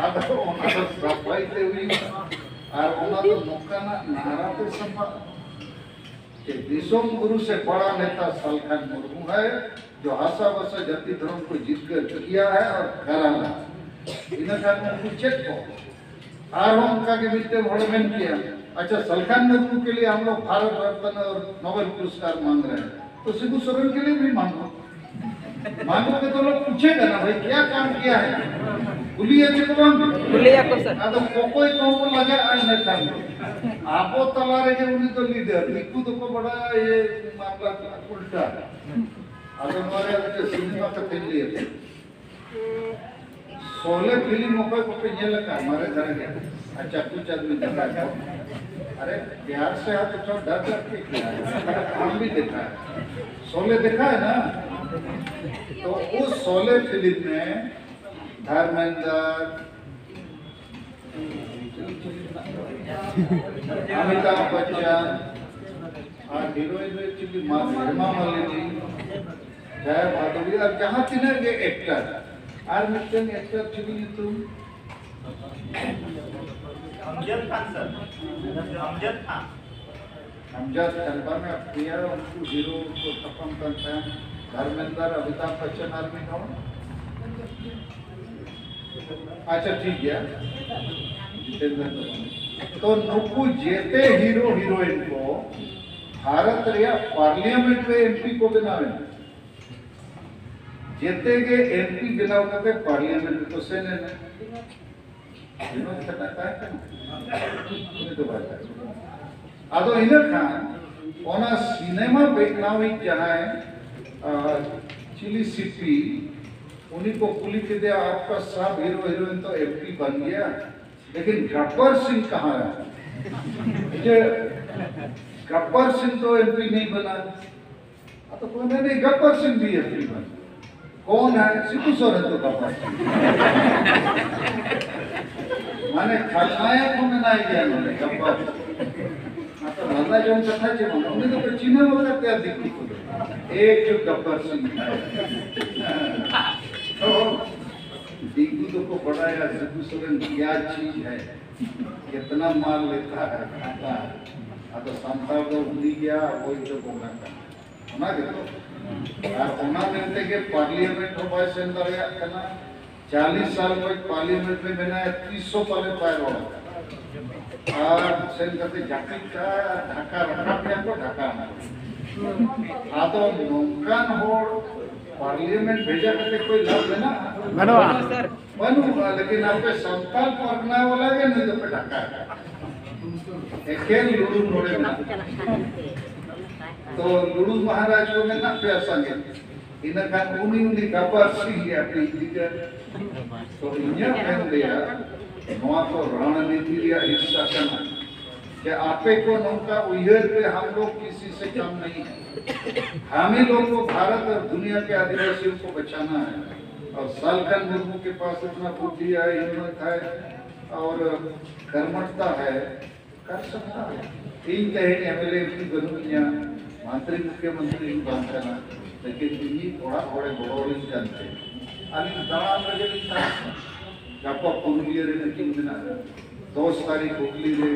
ᱟᱫᱚ ᱚᱱᱟ ᱫᱚ ᱥᱟᱯᱷᱟᱭ ᱛᱮ ᱦᱩᱭᱩᱜᱼᱟ᱾ ᱟᱨ ᱚᱱᱟ ᱫᱚ ᱱᱚᱝᱠᱟᱱᱟᱜ ᱱᱟᱦᱟᱨᱟ ᱛᱮ ᱥᱟᱯᱷᱟᱜᱼᱟ᱾ ᱪᱮ ᱫᱤᱥᱚᱢ ᱜᱩᱨᱩ ᱥᱮ ᱵᱟᱲᱟ ᱱᱮᱛᱟ ᱥᱟᱞᱠᱷᱟᱱ ᱢᱩᱨᱢᱩ ᱦᱟᱭ, ᱡᱚ ᱦᱟᱥᱟ ᱵᱷᱟᱥᱟ ᱡᱟᱹᱛᱤ ᱫᱷᱚᱨᱚᱢ ᱠᱚ ᱡᱤᱛᱠᱟᱹᱨ ᱠᱤᱭᱟ ᱦᱟᱭ ᱟᱨ ᱠᱟᱨᱟ ᱦᱟᱭ᱾ ᱤᱱᱟᱹ ᱠᱷᱟᱱ ᱩᱱᱠᱩ ᱪᱮᱫ ᱠᱚ? ᱟᱨᱦᱚᱸ ᱚᱱᱠᱟ ᱜᱮ ᱢᱤᱫᱴᱮᱱ ᱦᱚᱲᱮ ᱢᱮᱱ ᱠᱮᱭᱟ, "ᱟᱪᱪᱷᱟ, ᱥᱟᱞᱠᱷᱟᱱ ᱢᱩᱨᱢᱩ ᱠᱮ ᱞᱤᱭᱮ ᱦᱟᱢ ᱞᱳᱜ ᱵᱷᱟᱨᱚᱛ ᱨᱚᱛᱱ ᱚᱨ ᱱᱳᱵᱮᱞ ᱯᱩᱨᱚᱥᱠᱟᱨ ᱢᱟᱝᱜ ᱨᱟᱦᱮ ᱦᱮᱸ, ᱛᱚ ᱥᱤᱵᱩ ᱥᱚᱨᱮᱱ ᱠᱮ ᱞᱤᱭᱮ ᱵᱷᱤ ᱢᱟᱝᱜᱳ, ᱢᱟᱝᱜᱳ ᱠᱮ ᱛᱚ ᱞᱳᱜ ᱯᱩᱪᱷᱮᱜᱟ ᱱᱟ ᱵᱷᱟᱭ, ᱠᱭᱟ ᱠᱟᱢ ᱠᱤᱭᱟ ᱦᱮ?" ᱠᱩᱞᱤᱭᱟ ᱪᱮ ᱠᱚ ᱵᱟᱝ? ᱠᱩᱞᱤᱭᱟ ᱠᱚ ᱥᱮ᱾ ᱟᱫᱚ ᱚᱠᱚᱭ ᱠᱚᱦᱚᱸ ᱠᱚ ᱞᱟᱡᱟᱜᱼᱟ ᱤᱱᱟᱹ ᱠᱷᱟᱱ ᱫᱚ᱾ ᱟᱵᱚ ᱛᱟᱞᱟ ᱨᱮᱜᱮ ᱩᱱᱤ ᱫᱚ ᱞᱤᱰᱟᱨ, ᱫᱤᱠᱩ ᱫᱚᱠᱚ ᱵᱟᱲᱟᱭᱟ ᱤᱭᱟᱹ ᱢᱟᱢᱞᱟ ᱩᱞᱴᱟ᱾ ᱟᱫᱚ ᱱᱚᱣᱟ ᱨᱮᱭᱟᱜ ᱢᱤᱫᱴᱮᱱ ᱥᱤᱱᱮᱢᱟ ᱠᱟᱛᱷᱟᱧ ᱞᱟᱹᱭ ᱟᱯᱮ᱾ ᱥᱚᱞᱮ ᱯᱷᱤᱞᱢ ᱚᱠᱚᱭ ᱠᱚᱯᱮ ᱧᱮᱞ ᱟᱠᱟᱫ ᱢᱟᱨᱮ ᱫᱷᱟᱨᱟ ᱜᱮ? ᱟᱪᱪᱷᱟ, ᱠᱩᱪ ᱟᱫᱢᱤ ᱫᱮᱠᱷᱟ ᱦᱮ᱾ ᱟᱨᱮ, ᱯᱭᱟᱨ ᱥᱮ ᱦᱟᱛ ᱩᱴᱷᱟओ, ᱰᱟᱨ डर के क्या है? हम भी देखा है। शोले देखा है ना? तो उस शोले फिल्म में धर्मेंद्र, अमिताभ बच्चन, ᱟᱨ ᱦᱤᱨᱳᱭᱤᱱ ᱫᱚ actually ᱢᱟ-, ᱦᱮᱢᱟ ᱢᱟᱞᱤᱱᱤ, ᱡᱟᱭᱟ ᱵᱷᱟᱫᱩᱨᱤ ᱟᱨ ᱡᱟᱦᱟᱸ ᱛᱤᱱᱟᱹᱜ ᱜᱮ ᱮᱠᱴᱟᱨ, ᱟᱨ ᱢᱤᱫᱴᱮᱱ ᱮᱠᱴᱟᱨ ᱪᱤᱞᱤ ᱧᱩᱛᱩᱢ? ᱟᱢᱡᱟᱫ ᱠᱷᱟᱱ ᱥᱟᱨ, ᱟᱢᱡᱟᱫ ᱠᱷᱟᱱ᱾ ᱟᱢᱡᱟᱫ ᱠᱷᱟᱱ ᱵᱟᱝᱟ, ᱯᱮᱭᱟ ᱩᱱᱠᱩ ᱦᱤᱨᱳ ᱠᱚ ᱛᱟᱯᱟᱢ ᱠᱟᱱ ᱛᱟᱦᱮᱸᱫ, ᱫᱷᱚᱨᱢᱮᱱᱫᱨ, ᱚᱢᱤᱛᱟᱵᱷ ᱵᱚᱪᱪᱚᱱ ᱟᱨ ᱢᱤᱫ ᱦᱚᱲ ᱟᱪᱪᱷᱟ, ᱴᱷᱤᱠ ᱜᱮᱭᱟ, ᱡᱤᱛᱮᱱᱫᱨ ᱫᱚ ᱵᱟᱝ᱾ ᱛᱚ, ᱱᱩᱠᱩ ᱡᱮᱛᱮ ᱦᱤᱨᱳ ᱦᱤᱨᱳᱭᱤᱱ ᱠᱚ ᱵᱷᱟᱨᱚᱛ ᱨᱮᱭᱟᱜ ᱯᱟᱨᱞᱤᱭᱟᱢᱮᱱᱴ ᱨᱮ ᱮᱢᱯᱤ ᱠᱚ ᱵᱮᱱᱟᱣ ᱮᱱᱟ᱾ ᱡᱮᱛᱮ ᱜᱮ ᱮᱢᱯᱤ ᱵᱮᱱᱟᱣ ᱠᱟᱛᱮ ᱯᱟᱨᱞᱤᱭᱟᱢᱮᱱᱴ ᱨᱮᱠᱚ ᱥᱮᱱ ᱮᱱᱟ᱾ ᱵᱤᱱᱳᱫ ᱠᱷᱟᱱᱱᱟ ᱛᱟᱦᱮᱸ ᱠᱟᱱᱟ? ᱩᱱᱤ ᱫᱚ ᱵᱟᱭ ᱛᱟᱦᱮᱸ ᱠᱟᱱᱟ᱾ ᱟᱫᱚ ᱤᱱᱟᱹ ᱠᱷᱟᱱ ᱚᱱᱟ ᱥᱤᱱᱮᱢᱟ ᱵᱮᱱᱟᱣᱤᱡ ᱡᱟᱦᱟᱸᱭ, ᱟᱨ, ᱪᱤᱞᱤ ᱥᱤᱯᱤ, ᱩᱱᱤ ᱠᱚ ᱠᱩᱞᱤ ᱠᱮᱫᱮᱭᱟ, "ᱟᱯᱠᱟ ᱥᱟᱵ ᱦᱤᱨᱳ ᱦᱤᱨᱳᱭᱤᱱ ᱛᱚ ᱮᱢᱯᱤ ᱵᱟᱱ ᱜᱮᱭᱟ, ᱞᱮᱠᱤᱱ ᱜᱟᱵᱵᱟᱨ ᱥᱤᱝ ᱠᱟᱦᱟᱸ ᱦᱟᱭ?" ᱡᱮ ᱜᱟᱵᱵᱟᱨ ᱥᱤᱝ ᱛᱚ ᱮᱢᱯᱤ ᱱᱟᱦᱤᱸ ᱵᱟᱱᱟ᱾ ᱟᱫᱚ ᱠᱚ ᱢᱮᱱᱟ, "ᱜᱟᱵᱵᱟᱨ ᱥᱤᱝ ᱵᱷᱤ ᱮᱢᱯᱤ ᱵᱟᱱᱟ, ᱠᱚᱱ ᱦᱟᱭ?" ᱥᱤᱵᱩ ᱥᱚᱨᱮᱱ ᱛᱚ ᱜᱟᱵᱵᱟᱨ ᱥᱤᱝ᱾ ᱢᱟᱱᱮ ᱠᱷᱟᱞᱱᱟᱭᱚᱠ ᱦᱚᱸ ᱢᱮᱱᱟᱭ ᱜᱮᱭᱟ ᱱᱚᱰᱮ, ᱜᱟᱵᱵᱟᱨ ᱥᱤᱝ᱾ ᱟᱫᱚ ᱞᱟᱸᱫᱟ ᱡᱚᱝ ᱠᱟᱛᱷᱟ ᱪᱮᱫ ᱵᱟᱝ, ᱩᱱᱤ ᱫᱚᱠᱚ ᱪᱤᱱᱦᱟᱹᱣ ᱟᱠᱟᱫ ᱛᱟᱭᱟ ᱫᱤᱠᱩ ᱠᱚᱫᱚ, "ᱮᱠ ᱡᱚ ᱜᱟᱵᱵᱟᱨ ᱥᱤᱝ ᱦᱟᱭ᱾" ᱛᱚ ᱫᱤᱠᱩ ᱫᱚᱠᱚ ᱵᱟᱰᱟᱭᱟ ᱥᱤᱵᱩ ᱥᱚᱨᱮᱱ ᱠᱭᱟ ᱪᱤᱡᱽ ᱦᱟᱭ, ᱠᱤᱛᱱᱟ ᱢᱟᱞ ᱞᱮᱛᱟ ᱦᱟᱭ, ᱠᱷᱟᱛᱟ ᱦᱟᱭ᱾ ᱟᱫᱚ ᱥᱟᱱᱛᱟᱲ ᱫᱚ ᱩᱱᱤ ᱜᱮᱭᱟ, ᱚᱠᱚᱭ ᱫᱚ ᱵᱚᱸᱜᱟ ᱠᱟᱱᱟ᱾ ᱚᱱᱟ ᱜᱮᱛᱚ᱾ ᱟᱨ ᱚᱱᱟ ᱢᱮᱱᱛᱮ ᱜᱮ ᱯᱟᱨᱞᱤᱭᱟᱢᱮᱱᱴ ᱦᱚᱸ ᱵᱟᱭ ᱥᱮᱱ ᱫᱟᱲᱮᱭᱟᱜ ᱠᱟᱱᱟ᱾ ᱪᱟᱞᱤᱥ ᱥᱟᱞ ᱠᱷᱚᱱ ᱯᱟᱨᱞᱤᱭᱟᱢᱮᱱᱴ ᱨᱮ ᱢᱮᱱᱟᱭᱟ, ᱛᱤᱥ ᱦᱚᱸ ᱯᱟᱞᱮ ᱵᱟᱭ ᱨᱚᱲ ᱟᱠᱟᱫᱟ᱾ ᱟᱨ ᱥᱮᱱ ᱠᱟᱛᱮ ᱡᱟᱹᱯᱤᱫ ᱠᱟᱜᱼᱟ, ᱟᱨ ᱰᱷᱟᱠᱟ ᱨᱟᱠᱟᱵ ᱮᱱᱟ ᱠᱚ, ᱰᱷᱟᱠᱟ ᱮᱱᱟ ᱠᱚ᱾ ᱟᱫᱚ ᱱᱚᱝᱠᱟᱱ ᱦᱚᱲ ᱯᱟᱨᱞᱤᱭᱟᱢᱮᱱᱴ ᱵᱷᱮᱡᱟ ᱠᱟᱛᱮ ᱠᱚᱭ ᱞᱟᱵᱷ ᱢᱮᱱᱟᱜᱼᱟ? ᱵᱟᱹᱱᱩᱜᱼᱟ᱾ ᱵᱟᱹᱱᱩᱜᱼᱟ, ᱞᱮᱠᱤᱱ ᱟᱯᱮ ᱥᱟᱱᱛᱟᱲ ᱯᱟᱨᱜᱟᱱᱟ ᱵᱟᱞᱟ ᱜᱮ ᱱᱩᱭ ᱫᱚᱯᱮ ᱰᱷᱟᱠᱟ ᱟᱠᱟᱫ᱾ ᱮᱠᱮᱱ ᱞᱩᱲᱩ ᱱᱚᱰᱮ ᱢᱮᱱᱟᱜ᱾ ᱛᱚ ᱞᱩᱲᱩ ᱢᱚᱦᱟᱨᱟᱡᱽ ᱠᱚ ᱢᱮᱱᱟᱜ ᱯᱮᱭᱟ ᱥᱟᱸᱜᱮ, ᱤᱱᱟᱹ ᱠᱷᱟᱱ ᱩᱱᱤ, ᱩᱱᱤ ᱜᱟᱵᱵᱟᱨ ᱥᱤᱝ ᱜᱮ ᱟᱯᱮ ᱤᱫᱤ ᱠᱟᱭᱟ᱾ ᱛᱚ ᱤᱧᱟᱹᱜ ᱢᱮᱱ ᱞᱟᱹᱭᱟ, ᱱᱚᱣᱟ ᱠᱚ ᱨᱚᱬᱱᱤᱛᱤ ᱨᱮᱭᱟᱜ ᱦᱤᱥᱥᱟ ᱠᱟᱱᱟ᱾ ᱡᱮ ᱟᱯᱮ ᱠᱚ ᱱᱚᱝᱠᱟ ᱩᱭᱦᱟᱹᱨ ᱯᱮ, ᱦᱟᱢ ᱞᱳᱜ ᱠᱤᱥᱤ ᱥᱮ ᱠᱟᱢ ᱱᱟᱦᱤᱸ ᱦᱟᱭ᱾ ᱦᱟᱢ ᱦᱤ ᱞᱳᱜ ᱠᱚ ᱵᱷᱟᱨᱚᱛ ᱟᱨ ᱫᱩᱱᱤᱭᱟ ᱠᱮ ᱟᱹᱫᱤᱵᱟᱹᱥᱤ ᱠᱚ ᱵᱟᱪᱟᱱᱟ ᱦᱟᱭ᱾ ᱟᱨ ᱥᱟᱞᱠᱷᱟᱱ ᱢᱩᱨᱢᱩ ᱠᱮ ᱯᱟᱥ ᱤᱛᱱᱟ ᱵᱩᱫᱽᱫᱷᱤ ᱦᱟᱭ, ᱦᱤᱢᱢᱚᱛ ᱦᱟᱭ ᱟᱨ ᱠᱚᱨᱢᱚᱴᱷᱛᱟ ᱦᱟᱭ, ᱠᱟᱨ ᱥᱚᱠᱛᱟ ᱦᱟᱭ᱾ ᱤᱧ ᱛᱮᱦᱮᱧ M L A M P ᱵᱟᱹᱱᱩᱜ ᱤᱧᱟ, ᱢᱚᱱᱛᱨᱤ ᱢᱩᱠᱷᱭᱚᱢᱚᱱᱛᱨᱤ ᱤᱧ ᱵᱟᱝ ᱠᱟᱱᱟ, ᱞᱮᱠᱤᱱ ᱤᱧᱤᱡ ᱚᱲᱟᱜ ᱦᱚᱲᱮ ᱜᱚᱲᱚ ᱟᱹᱞᱤᱧ ᱠᱟᱱ ᱛᱮ ᱟᱹᱞᱤᱧ ᱫᱟᱬᱟᱱ ᱨᱮᱜᱮ ᱞᱤᱧ ᱛᱟᱦᱮᱸ ᱠᱟᱱᱟ᱾ ᱜᱟᱯᱟ ᱯᱩᱨᱩᱞᱤᱭᱟᱹ ᱨᱮ ᱢᱤᱴᱤᱝ ᱢᱮᱱᱟᱜᱼᱟ, ᱫᱚᱥ ᱛᱟᱹᱨᱤᱠᱷ ᱦᱩᱜᱽᱞᱤ ᱨᱮ,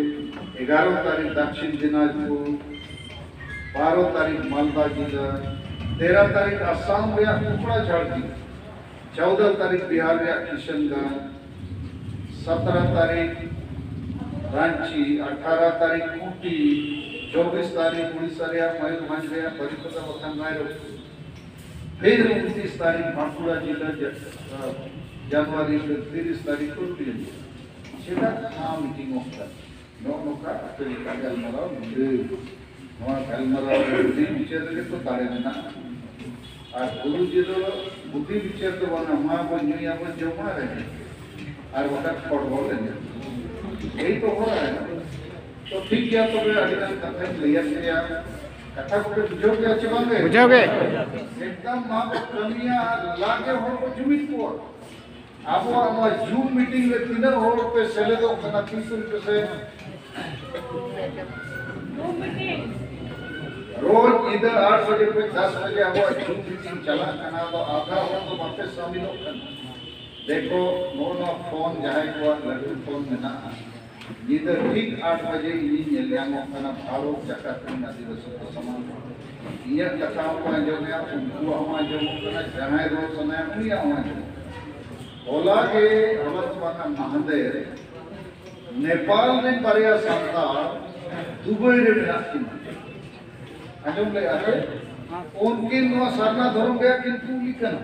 ᱮᱜᱟᱨᱚ ᱛᱟᱹᱨᱤᱠᱷ ᱫᱟᱠᱥᱤᱱ ᱫᱤᱱᱟᱡᱽᱯᱩᱨ, ᱵᱟᱨᱚ ᱛᱟᱹᱨᱤᱠᱷ ᱢᱟᱞᱫᱟ ᱡᱤᱞᱟᱹ, ᱛᱮᱨᱚ ᱛᱟᱹᱨᱤᱠᱷ ᱟᱥᱟᱢ ᱨᱮᱭᱟᱜ ᱠᱚᱠᱲᱟᱡᱷᱟᱲ ᱡᱤᱞᱟᱹ, ᱪᱳᱣᱫᱚ ᱛᱟᱹᱨᱤᱠᱷ ᱵᱤᱦᱟᱨ ᱨᱮᱭᱟᱜ ᱠᱤᱥᱟᱱᱜᱚᱸᱡᱽ, ᱥᱚᱛᱨᱚ ᱛᱟᱹᱨᱤᱠᱷ ᱨᱟᱸᱪᱤ, ᱟᱴᱷᱟᱨᱚ ᱛᱟᱹᱨᱤᱠᱷ ᱩᱴᱤ, ᱪᱚᱵᱵᱤᱥ ᱛᱟᱹᱨᱤᱠᱷ ᱩᱲᱤᱥᱥᱟ ᱨᱮᱭᱟᱜ ᱢᱚᱭᱩᱨᱵᱷᱚᱸᱡᱽ ᱨᱮᱭᱟᱜ ᱵᱟᱨᱤᱯᱟᱫᱟ ᱵᱟᱠᱷᱟᱱ ᱨᱟᱭᱨᱚᱝᱯᱩᱨ, ᱯᱷᱤᱨ ᱩᱱᱛᱤᱥ ᱛᱟᱹᱨᱤᱠᱷ ᱵᱟᱸᱠᱩᱲᱟ ᱡᱤᱞᱟ ᱡᱟ-, ᱟ, ᱡᱟᱱᱩᱣᱟᱨᱤ ᱛᱤᱨᱤᱥ ᱛᱟᱹᱨᱤᱠᱷ ᱠᱚ ᱛᱤᱭᱟᱹᱜᱟ᱾ ᱪᱮᱫᱟᱜ ᱱᱚᱣᱟ ᱢᱤᱴᱤᱝ ᱚᱜ ᱠᱟᱱᱟ? ᱱᱚᱜᱼᱚ ᱱᱚᱝᱠᱟ ᱟᱯᱮ ᱞᱮᱠᱟ ᱜᱟᱞᱢᱟᱨᱟᱣ ᱧᱤᱫᱟᱹ᱾ ᱱᱚᱣᱟ ᱜᱟᱞᱢᱟᱨᱟᱣ ᱨᱮ ᱵᱩᱫᱷᱤ ᱵᱤᱪᱟᱹᱨ ᱨᱮᱜᱮ ᱛᱚ ᱫᱟᱲᱮ ᱢᱮᱱᱟᱜᱼᱟ᱾ ᱟᱨ ᱜᱩᱨᱩᱡᱤ ᱫᱚ ᱵᱩᱫᱷᱤ ᱵᱤᱪᱟᱹᱨ ᱫᱚ ᱵᱟᱝᱟ, ᱢᱟ ᱵᱚ ᱧᱩᱭᱟ ᱵᱚ ᱡᱚᱢᱟ ᱨᱮ, ᱟᱨ ᱵᱟᱠᱷᱟᱱ ᱯᱷᱚᱴᱵᱚᱞ ᱮᱱᱮᱡ᱾ ᱮᱭ ᱛᱚ ᱦᱚᱨᱟ ᱦᱮᱱᱟᱜᱼᱟ᱾ ᱛᱚ ᱴᱷᱤᱠ ᱜᱮᱭᱟ, ᱛᱚᱵᱮ ᱟᱹᱰᱤ ᱜᱟᱱ ᱠᱟᱛᱷᱟᱧ ᱞᱟᱹᱭᱟᱫ ᱯᱮᱭᱟ᱾ ᱠᱟᱛᱷᱟ ᱠᱚᱯᱮ ᱵᱩᱡᱷᱟᱹᱣ ᱜᱮᱭᱟ ᱪᱮ ᱵᱟᱝ ᱜᱮ? ᱵᱩᱡᱷᱟᱹᱣ ᱜᱮ᱾ ᱮᱠᱫᱚᱢ ᱢᱟ ᱵᱚ ᱠᱟᱹᱢᱤᱭᱟ ᱟᱨ ᱞᱟᱜᱮ ᱦᱚᱲ ᱠᱚ ᱡᱩᱢᱤᱫ ᱠᱚᱣᱟ᱾ ᱟᱵᱚᱣᱟᱜ ᱱᱚᱣᱟ ᱡᱩᱢ ᱢᱤᱴᱤᱝ ᱨᱮ ᱛᱤᱱᱟᱹᱜ ᱦᱚᱲ ᱯᱮ ᱥᱮᱞᱮᱫᱚᱜ ᱠᱟᱱᱟ, ᱛᱤ ᱛᱩᱞ ᱯᱮᱥᱮ᱾ ᱨᱳᱡ ᱧᱤᱫᱟᱹ ᱟᱴ ᱵᱟᱡᱮ ᱠᱷᱚᱱ ᱫᱟᱥ ᱵᱟᱡᱮ ᱟᱵᱚᱣᱟᱜ ᱡᱩᱢ ᱢᱤᱴᱤᱝ ᱪᱟᱞᱟᱜ ᱠᱟᱱᱟ, ᱟᱫᱚ ᱟᱫᱷᱟ ᱦᱚᱲ ᱫᱚ ᱵᱟᱯᱮ ᱥᱟᱢᱤᱞᱚᱜ ᱠᱟᱱᱟ᱾ ᱫᱮᱠᱷᱚ, ᱱᱚᱜᱼᱚ ᱱᱚᱣᱟ ᱯᱷᱳᱱ, ᱡᱟᱦᱟᱸᱭ ᱠᱚᱣᱟᱜ ᱞᱟᱹᱴᱩ ᱯᱷᱳᱱ ᱢᱮᱱᱟᱜᱼᱟ, ᱧᱤᱫᱟᱹ ᱴᱷᱤᱠ ᱟᱴ ᱵᱟᱡᱮ ᱤᱧᱤᱧ ᱧᱮᱞ ᱧᱟᱢᱚᱜ ᱠᱟᱱᱟ ᱵᱷᱟᱨᱚᱛ ᱡᱟᱠᱟᱛ ᱨᱮᱱ ᱟᱹᱫᱤᱵᱟᱹᱥᱤ ᱠᱚ ᱥᱟᱢᱟᱝ ᱨᱮ᱾ ᱤᱧᱟᱹᱜ ᱠᱟᱛᱷᱟ ᱦᱚᱸᱠᱚ ᱟᱸᱡᱚᱢᱮᱜᱼᱟ, ᱩᱱᱠᱩᱣᱟᱜ ᱦᱚᱸ ᱟᱸᱡᱚᱢᱚᱜ ᱠᱟᱱᱟ, ᱡᱟᱦᱟᱸᱭ ᱨᱚᱲ ᱥᱟᱱᱟᱭᱟ ᱩᱱᱤᱭᱟᱜ ᱦᱚᱸ ᱟᱸᱡᱚᱢᱚᱜ ᱠᱟᱱᱟ᱾ ᱦᱚᱞᱟ ᱜᱮ, ᱦᱚᱞᱟ ᱫᱚ ᱵᱟᱝᱟ, ᱢᱟᱦᱫᱮᱨ ᱱᱮᱯᱟᱞ ᱨᱮᱱ ᱵᱟᱨᱭᱟ ᱥᱟᱱᱛᱟᱲ ᱫᱩᱵᱟᱭ ᱨᱮ ᱢᱮᱱᱟᱜ ᱠᱤᱱᱟ᱾ ᱟᱸᱡᱚᱢ ᱞᱮᱜᱼᱟ ᱯᱮ? ᱩᱱᱠᱤᱱ ᱱᱚᱣᱟ ᱥᱟᱨᱱᱟ ᱫᱷᱚᱨᱚᱢ ᱨᱮᱭᱟᱜ ᱠᱤᱱ ᱠᱩᱞᱤ ᱠᱟᱱᱟ᱾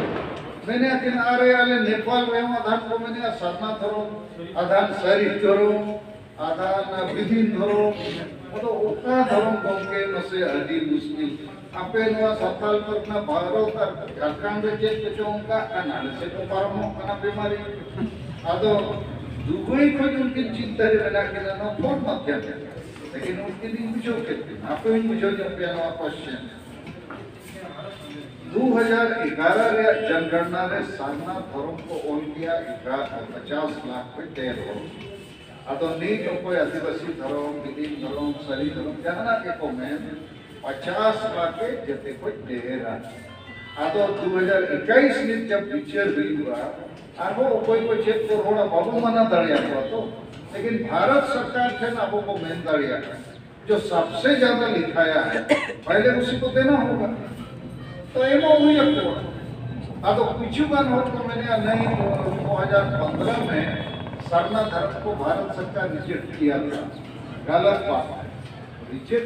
ᱢᱮᱱᱮᱫᱼᱟ ᱠᱤᱱ, ᱟᱨᱮ, ᱟᱞᱮ ᱱᱮᱯᱟᱞ ᱨᱮᱦᱚᱸ ᱟᱫᱷᱟᱱ ᱠᱚ ᱢᱮᱱᱮᱫᱼᱟ ᱥᱟᱨᱱᱟ ᱫᱷᱚᱨᱚᱢ, ᱟᱫᱷᱟᱱ ᱥᱟᱹᱨᱤ ᱫᱷᱚᱨᱚᱢ, ᱟᱫᱷᱟᱱ ᱵᱤᱫᱷᱤᱱ ᱫᱷᱚᱨᱚᱢ᱾ ᱟᱫᱚ ᱚᱠᱟ ᱫᱷᱚᱨᱚᱢ ᱜᱚᱢᱠᱮ ᱢᱟᱥᱮ ᱟᱹᱰᱤ ᱢᱩᱥᱠᱤᱞ᱾ ᱟᱯᱮ ᱱᱚᱣᱟ ᱥᱟᱱᱛᱟᱲ ᱯᱟᱨᱜᱟᱱᱟ ᱵᱷᱟᱨᱚᱛ ᱟᱨ ᱡᱷᱟᱲᱠᱷᱚᱸᱰ ᱨᱮ ᱪᱮᱫ ᱠᱚᱪᱚ ᱚᱱᱠᱟᱜ ᱠᱟᱱᱟ, ᱟᱞᱮ ᱥᱮᱫ ᱫᱚ ᱯᱟᱨᱚᱢᱚᱜ ᱠᱟᱱᱟ ᱵᱤᱢᱟᱨᱤ᱾ ᱟᱫᱚ ᱫᱩᱵᱟᱭ ᱠᱷᱚᱱ ᱩᱱᱠᱤᱱ ᱪᱤᱱᱛᱟᱹ ᱨᱮ ᱢᱮᱱᱟᱜ ᱠᱤᱱᱟ ᱱᱚᱣᱟ ᱯᱷᱳᱱ ᱢᱟᱫᱽᱫᱷᱚᱢ ᱛᱮ᱾ ᱞᱮᱠᱤᱱ ᱩᱱᱠᱤᱱ ᱤᱧ ᱵᱩᱡᱷᱟᱹᱣ ᱠᱮᱫ ᱠᱤᱱᱟ, ᱟᱯᱮ ᱦᱚᱸᱧ ᱵᱩᱡᱷᱟᱹᱣ ᱧᱚᱜ ᱯᱮᱭᱟ ᱱᱚᱣᱟ ᱠᱚᱥᱪᱮᱱ᱾ ᱫᱩ ᱦᱟᱡᱟᱨ ᱮᱜᱟᱨᱚ ᱨᱮᱭᱟᱜ ᱡᱚᱱᱜᱚᱬᱱᱟ ᱨᱮ ᱥᱟᱨᱱᱟ ᱫᱷᱚᱨᱚᱢ ᱠᱚ ᱚᱞ ᱠᱮᱭᱟ ᱮᱜᱟᱨᱚ, ᱯᱚᱪᱟᱥ ᱞᱟᱠᱷ ᱠᱷᱚᱱ ᱰᱷᱮᱨ ᱦᱚᱲ᱾ ᱟᱫᱚ ᱱᱤᱛ ᱚᱠᱚᱭ ᱟᱹᱫᱤᱵᱟᱹᱥᱤ ᱫᱷᱚᱨᱚᱢ, ᱵᱤᱫᱤᱱ ᱫᱷᱚᱨᱚᱢ, ᱥᱟᱹᱨᱤ ᱫᱷᱚᱨᱚᱢ, ᱡᱟᱦᱟᱱᱟᱜ ᱜᱮᱠᱚ ᱢᱮᱱ, ᱯᱚᱪᱟᱥ ᱞᱟᱠᱷ ᱜᱮ ᱡᱚᱛᱚ ᱠᱷᱚᱱ ᱰᱷᱮᱨᱟ᱾ ᱟᱫᱚ ᱫᱩ ᱦᱟᱡᱟᱨ ᱮᱠᱟᱭᱤᱥ ᱱᱤᱛ ᱡᱟᱵ ᱵᱤᱪᱟᱹᱨ ᱦᱩᱭᱩᱜᱼᱟ, ᱟᱨᱦᱚᱸ ᱚᱠᱚᱭ ᱠᱚ ᱪᱮᱫ ᱠᱚ ᱨᱚᱲᱟ ᱵᱟᱵᱚ ᱢᱟᱱᱟ ᱫᱟᱲᱮᱭᱟᱠᱚᱣᱟ ᱛᱚ᱾ ᱞᱮᱠᱤᱱ ᱵᱷᱟᱨᱚᱛ ᱥᱚᱨᱠᱟᱨ ᱴᱷᱮᱱ ᱟᱵᱚ ᱵᱚ ᱢᱮᱱ ᱫᱟᱲᱮᱭᱟᱜᱼᱟ, ᱡᱚ ᱥᱚᱵᱥᱮ ᱡᱟᱫᱟ ᱞᱤᱠᱷᱟᱭᱟ ᱦᱟᱭ, ᱯᱟᱦᱞᱮ ᱩᱥᱤ ᱠᱚ ᱫᱮᱱᱟ ᱦᱳᱜᱟ᱾ ᱛᱚ ᱮᱢᱚᱜ ᱦᱩᱭ ᱟᱠᱚᱣᱟ᱾ ᱟᱫᱚ ᱠᱤᱪᱷᱩ ᱜᱟᱱ ᱦᱚᱲ ᱠᱚ ᱢᱮᱱᱮᱜᱼᱟ, ᱱᱟᱭ, ᱫᱩ ᱦᱟᱡᱟᱨ ᱯᱚᱱᱫᱽᱨᱚ ᱢᱮ ᱥᱟᱨᱱᱟ ᱫᱷᱚᱨᱚᱢ ᱠᱚ ᱵᱷᱟᱨᱚᱛ ᱥᱚᱨᱠᱟᱨ ᱨᱤᱡᱮᱠᱴ ᱠᱤᱭᱟ ᱛᱷᱟ, ᱜᱟᱞᱟᱛ ᱵᱟᱛ ᱦᱟᱭ᱾ ᱵᱤᱪᱟᱹᱨ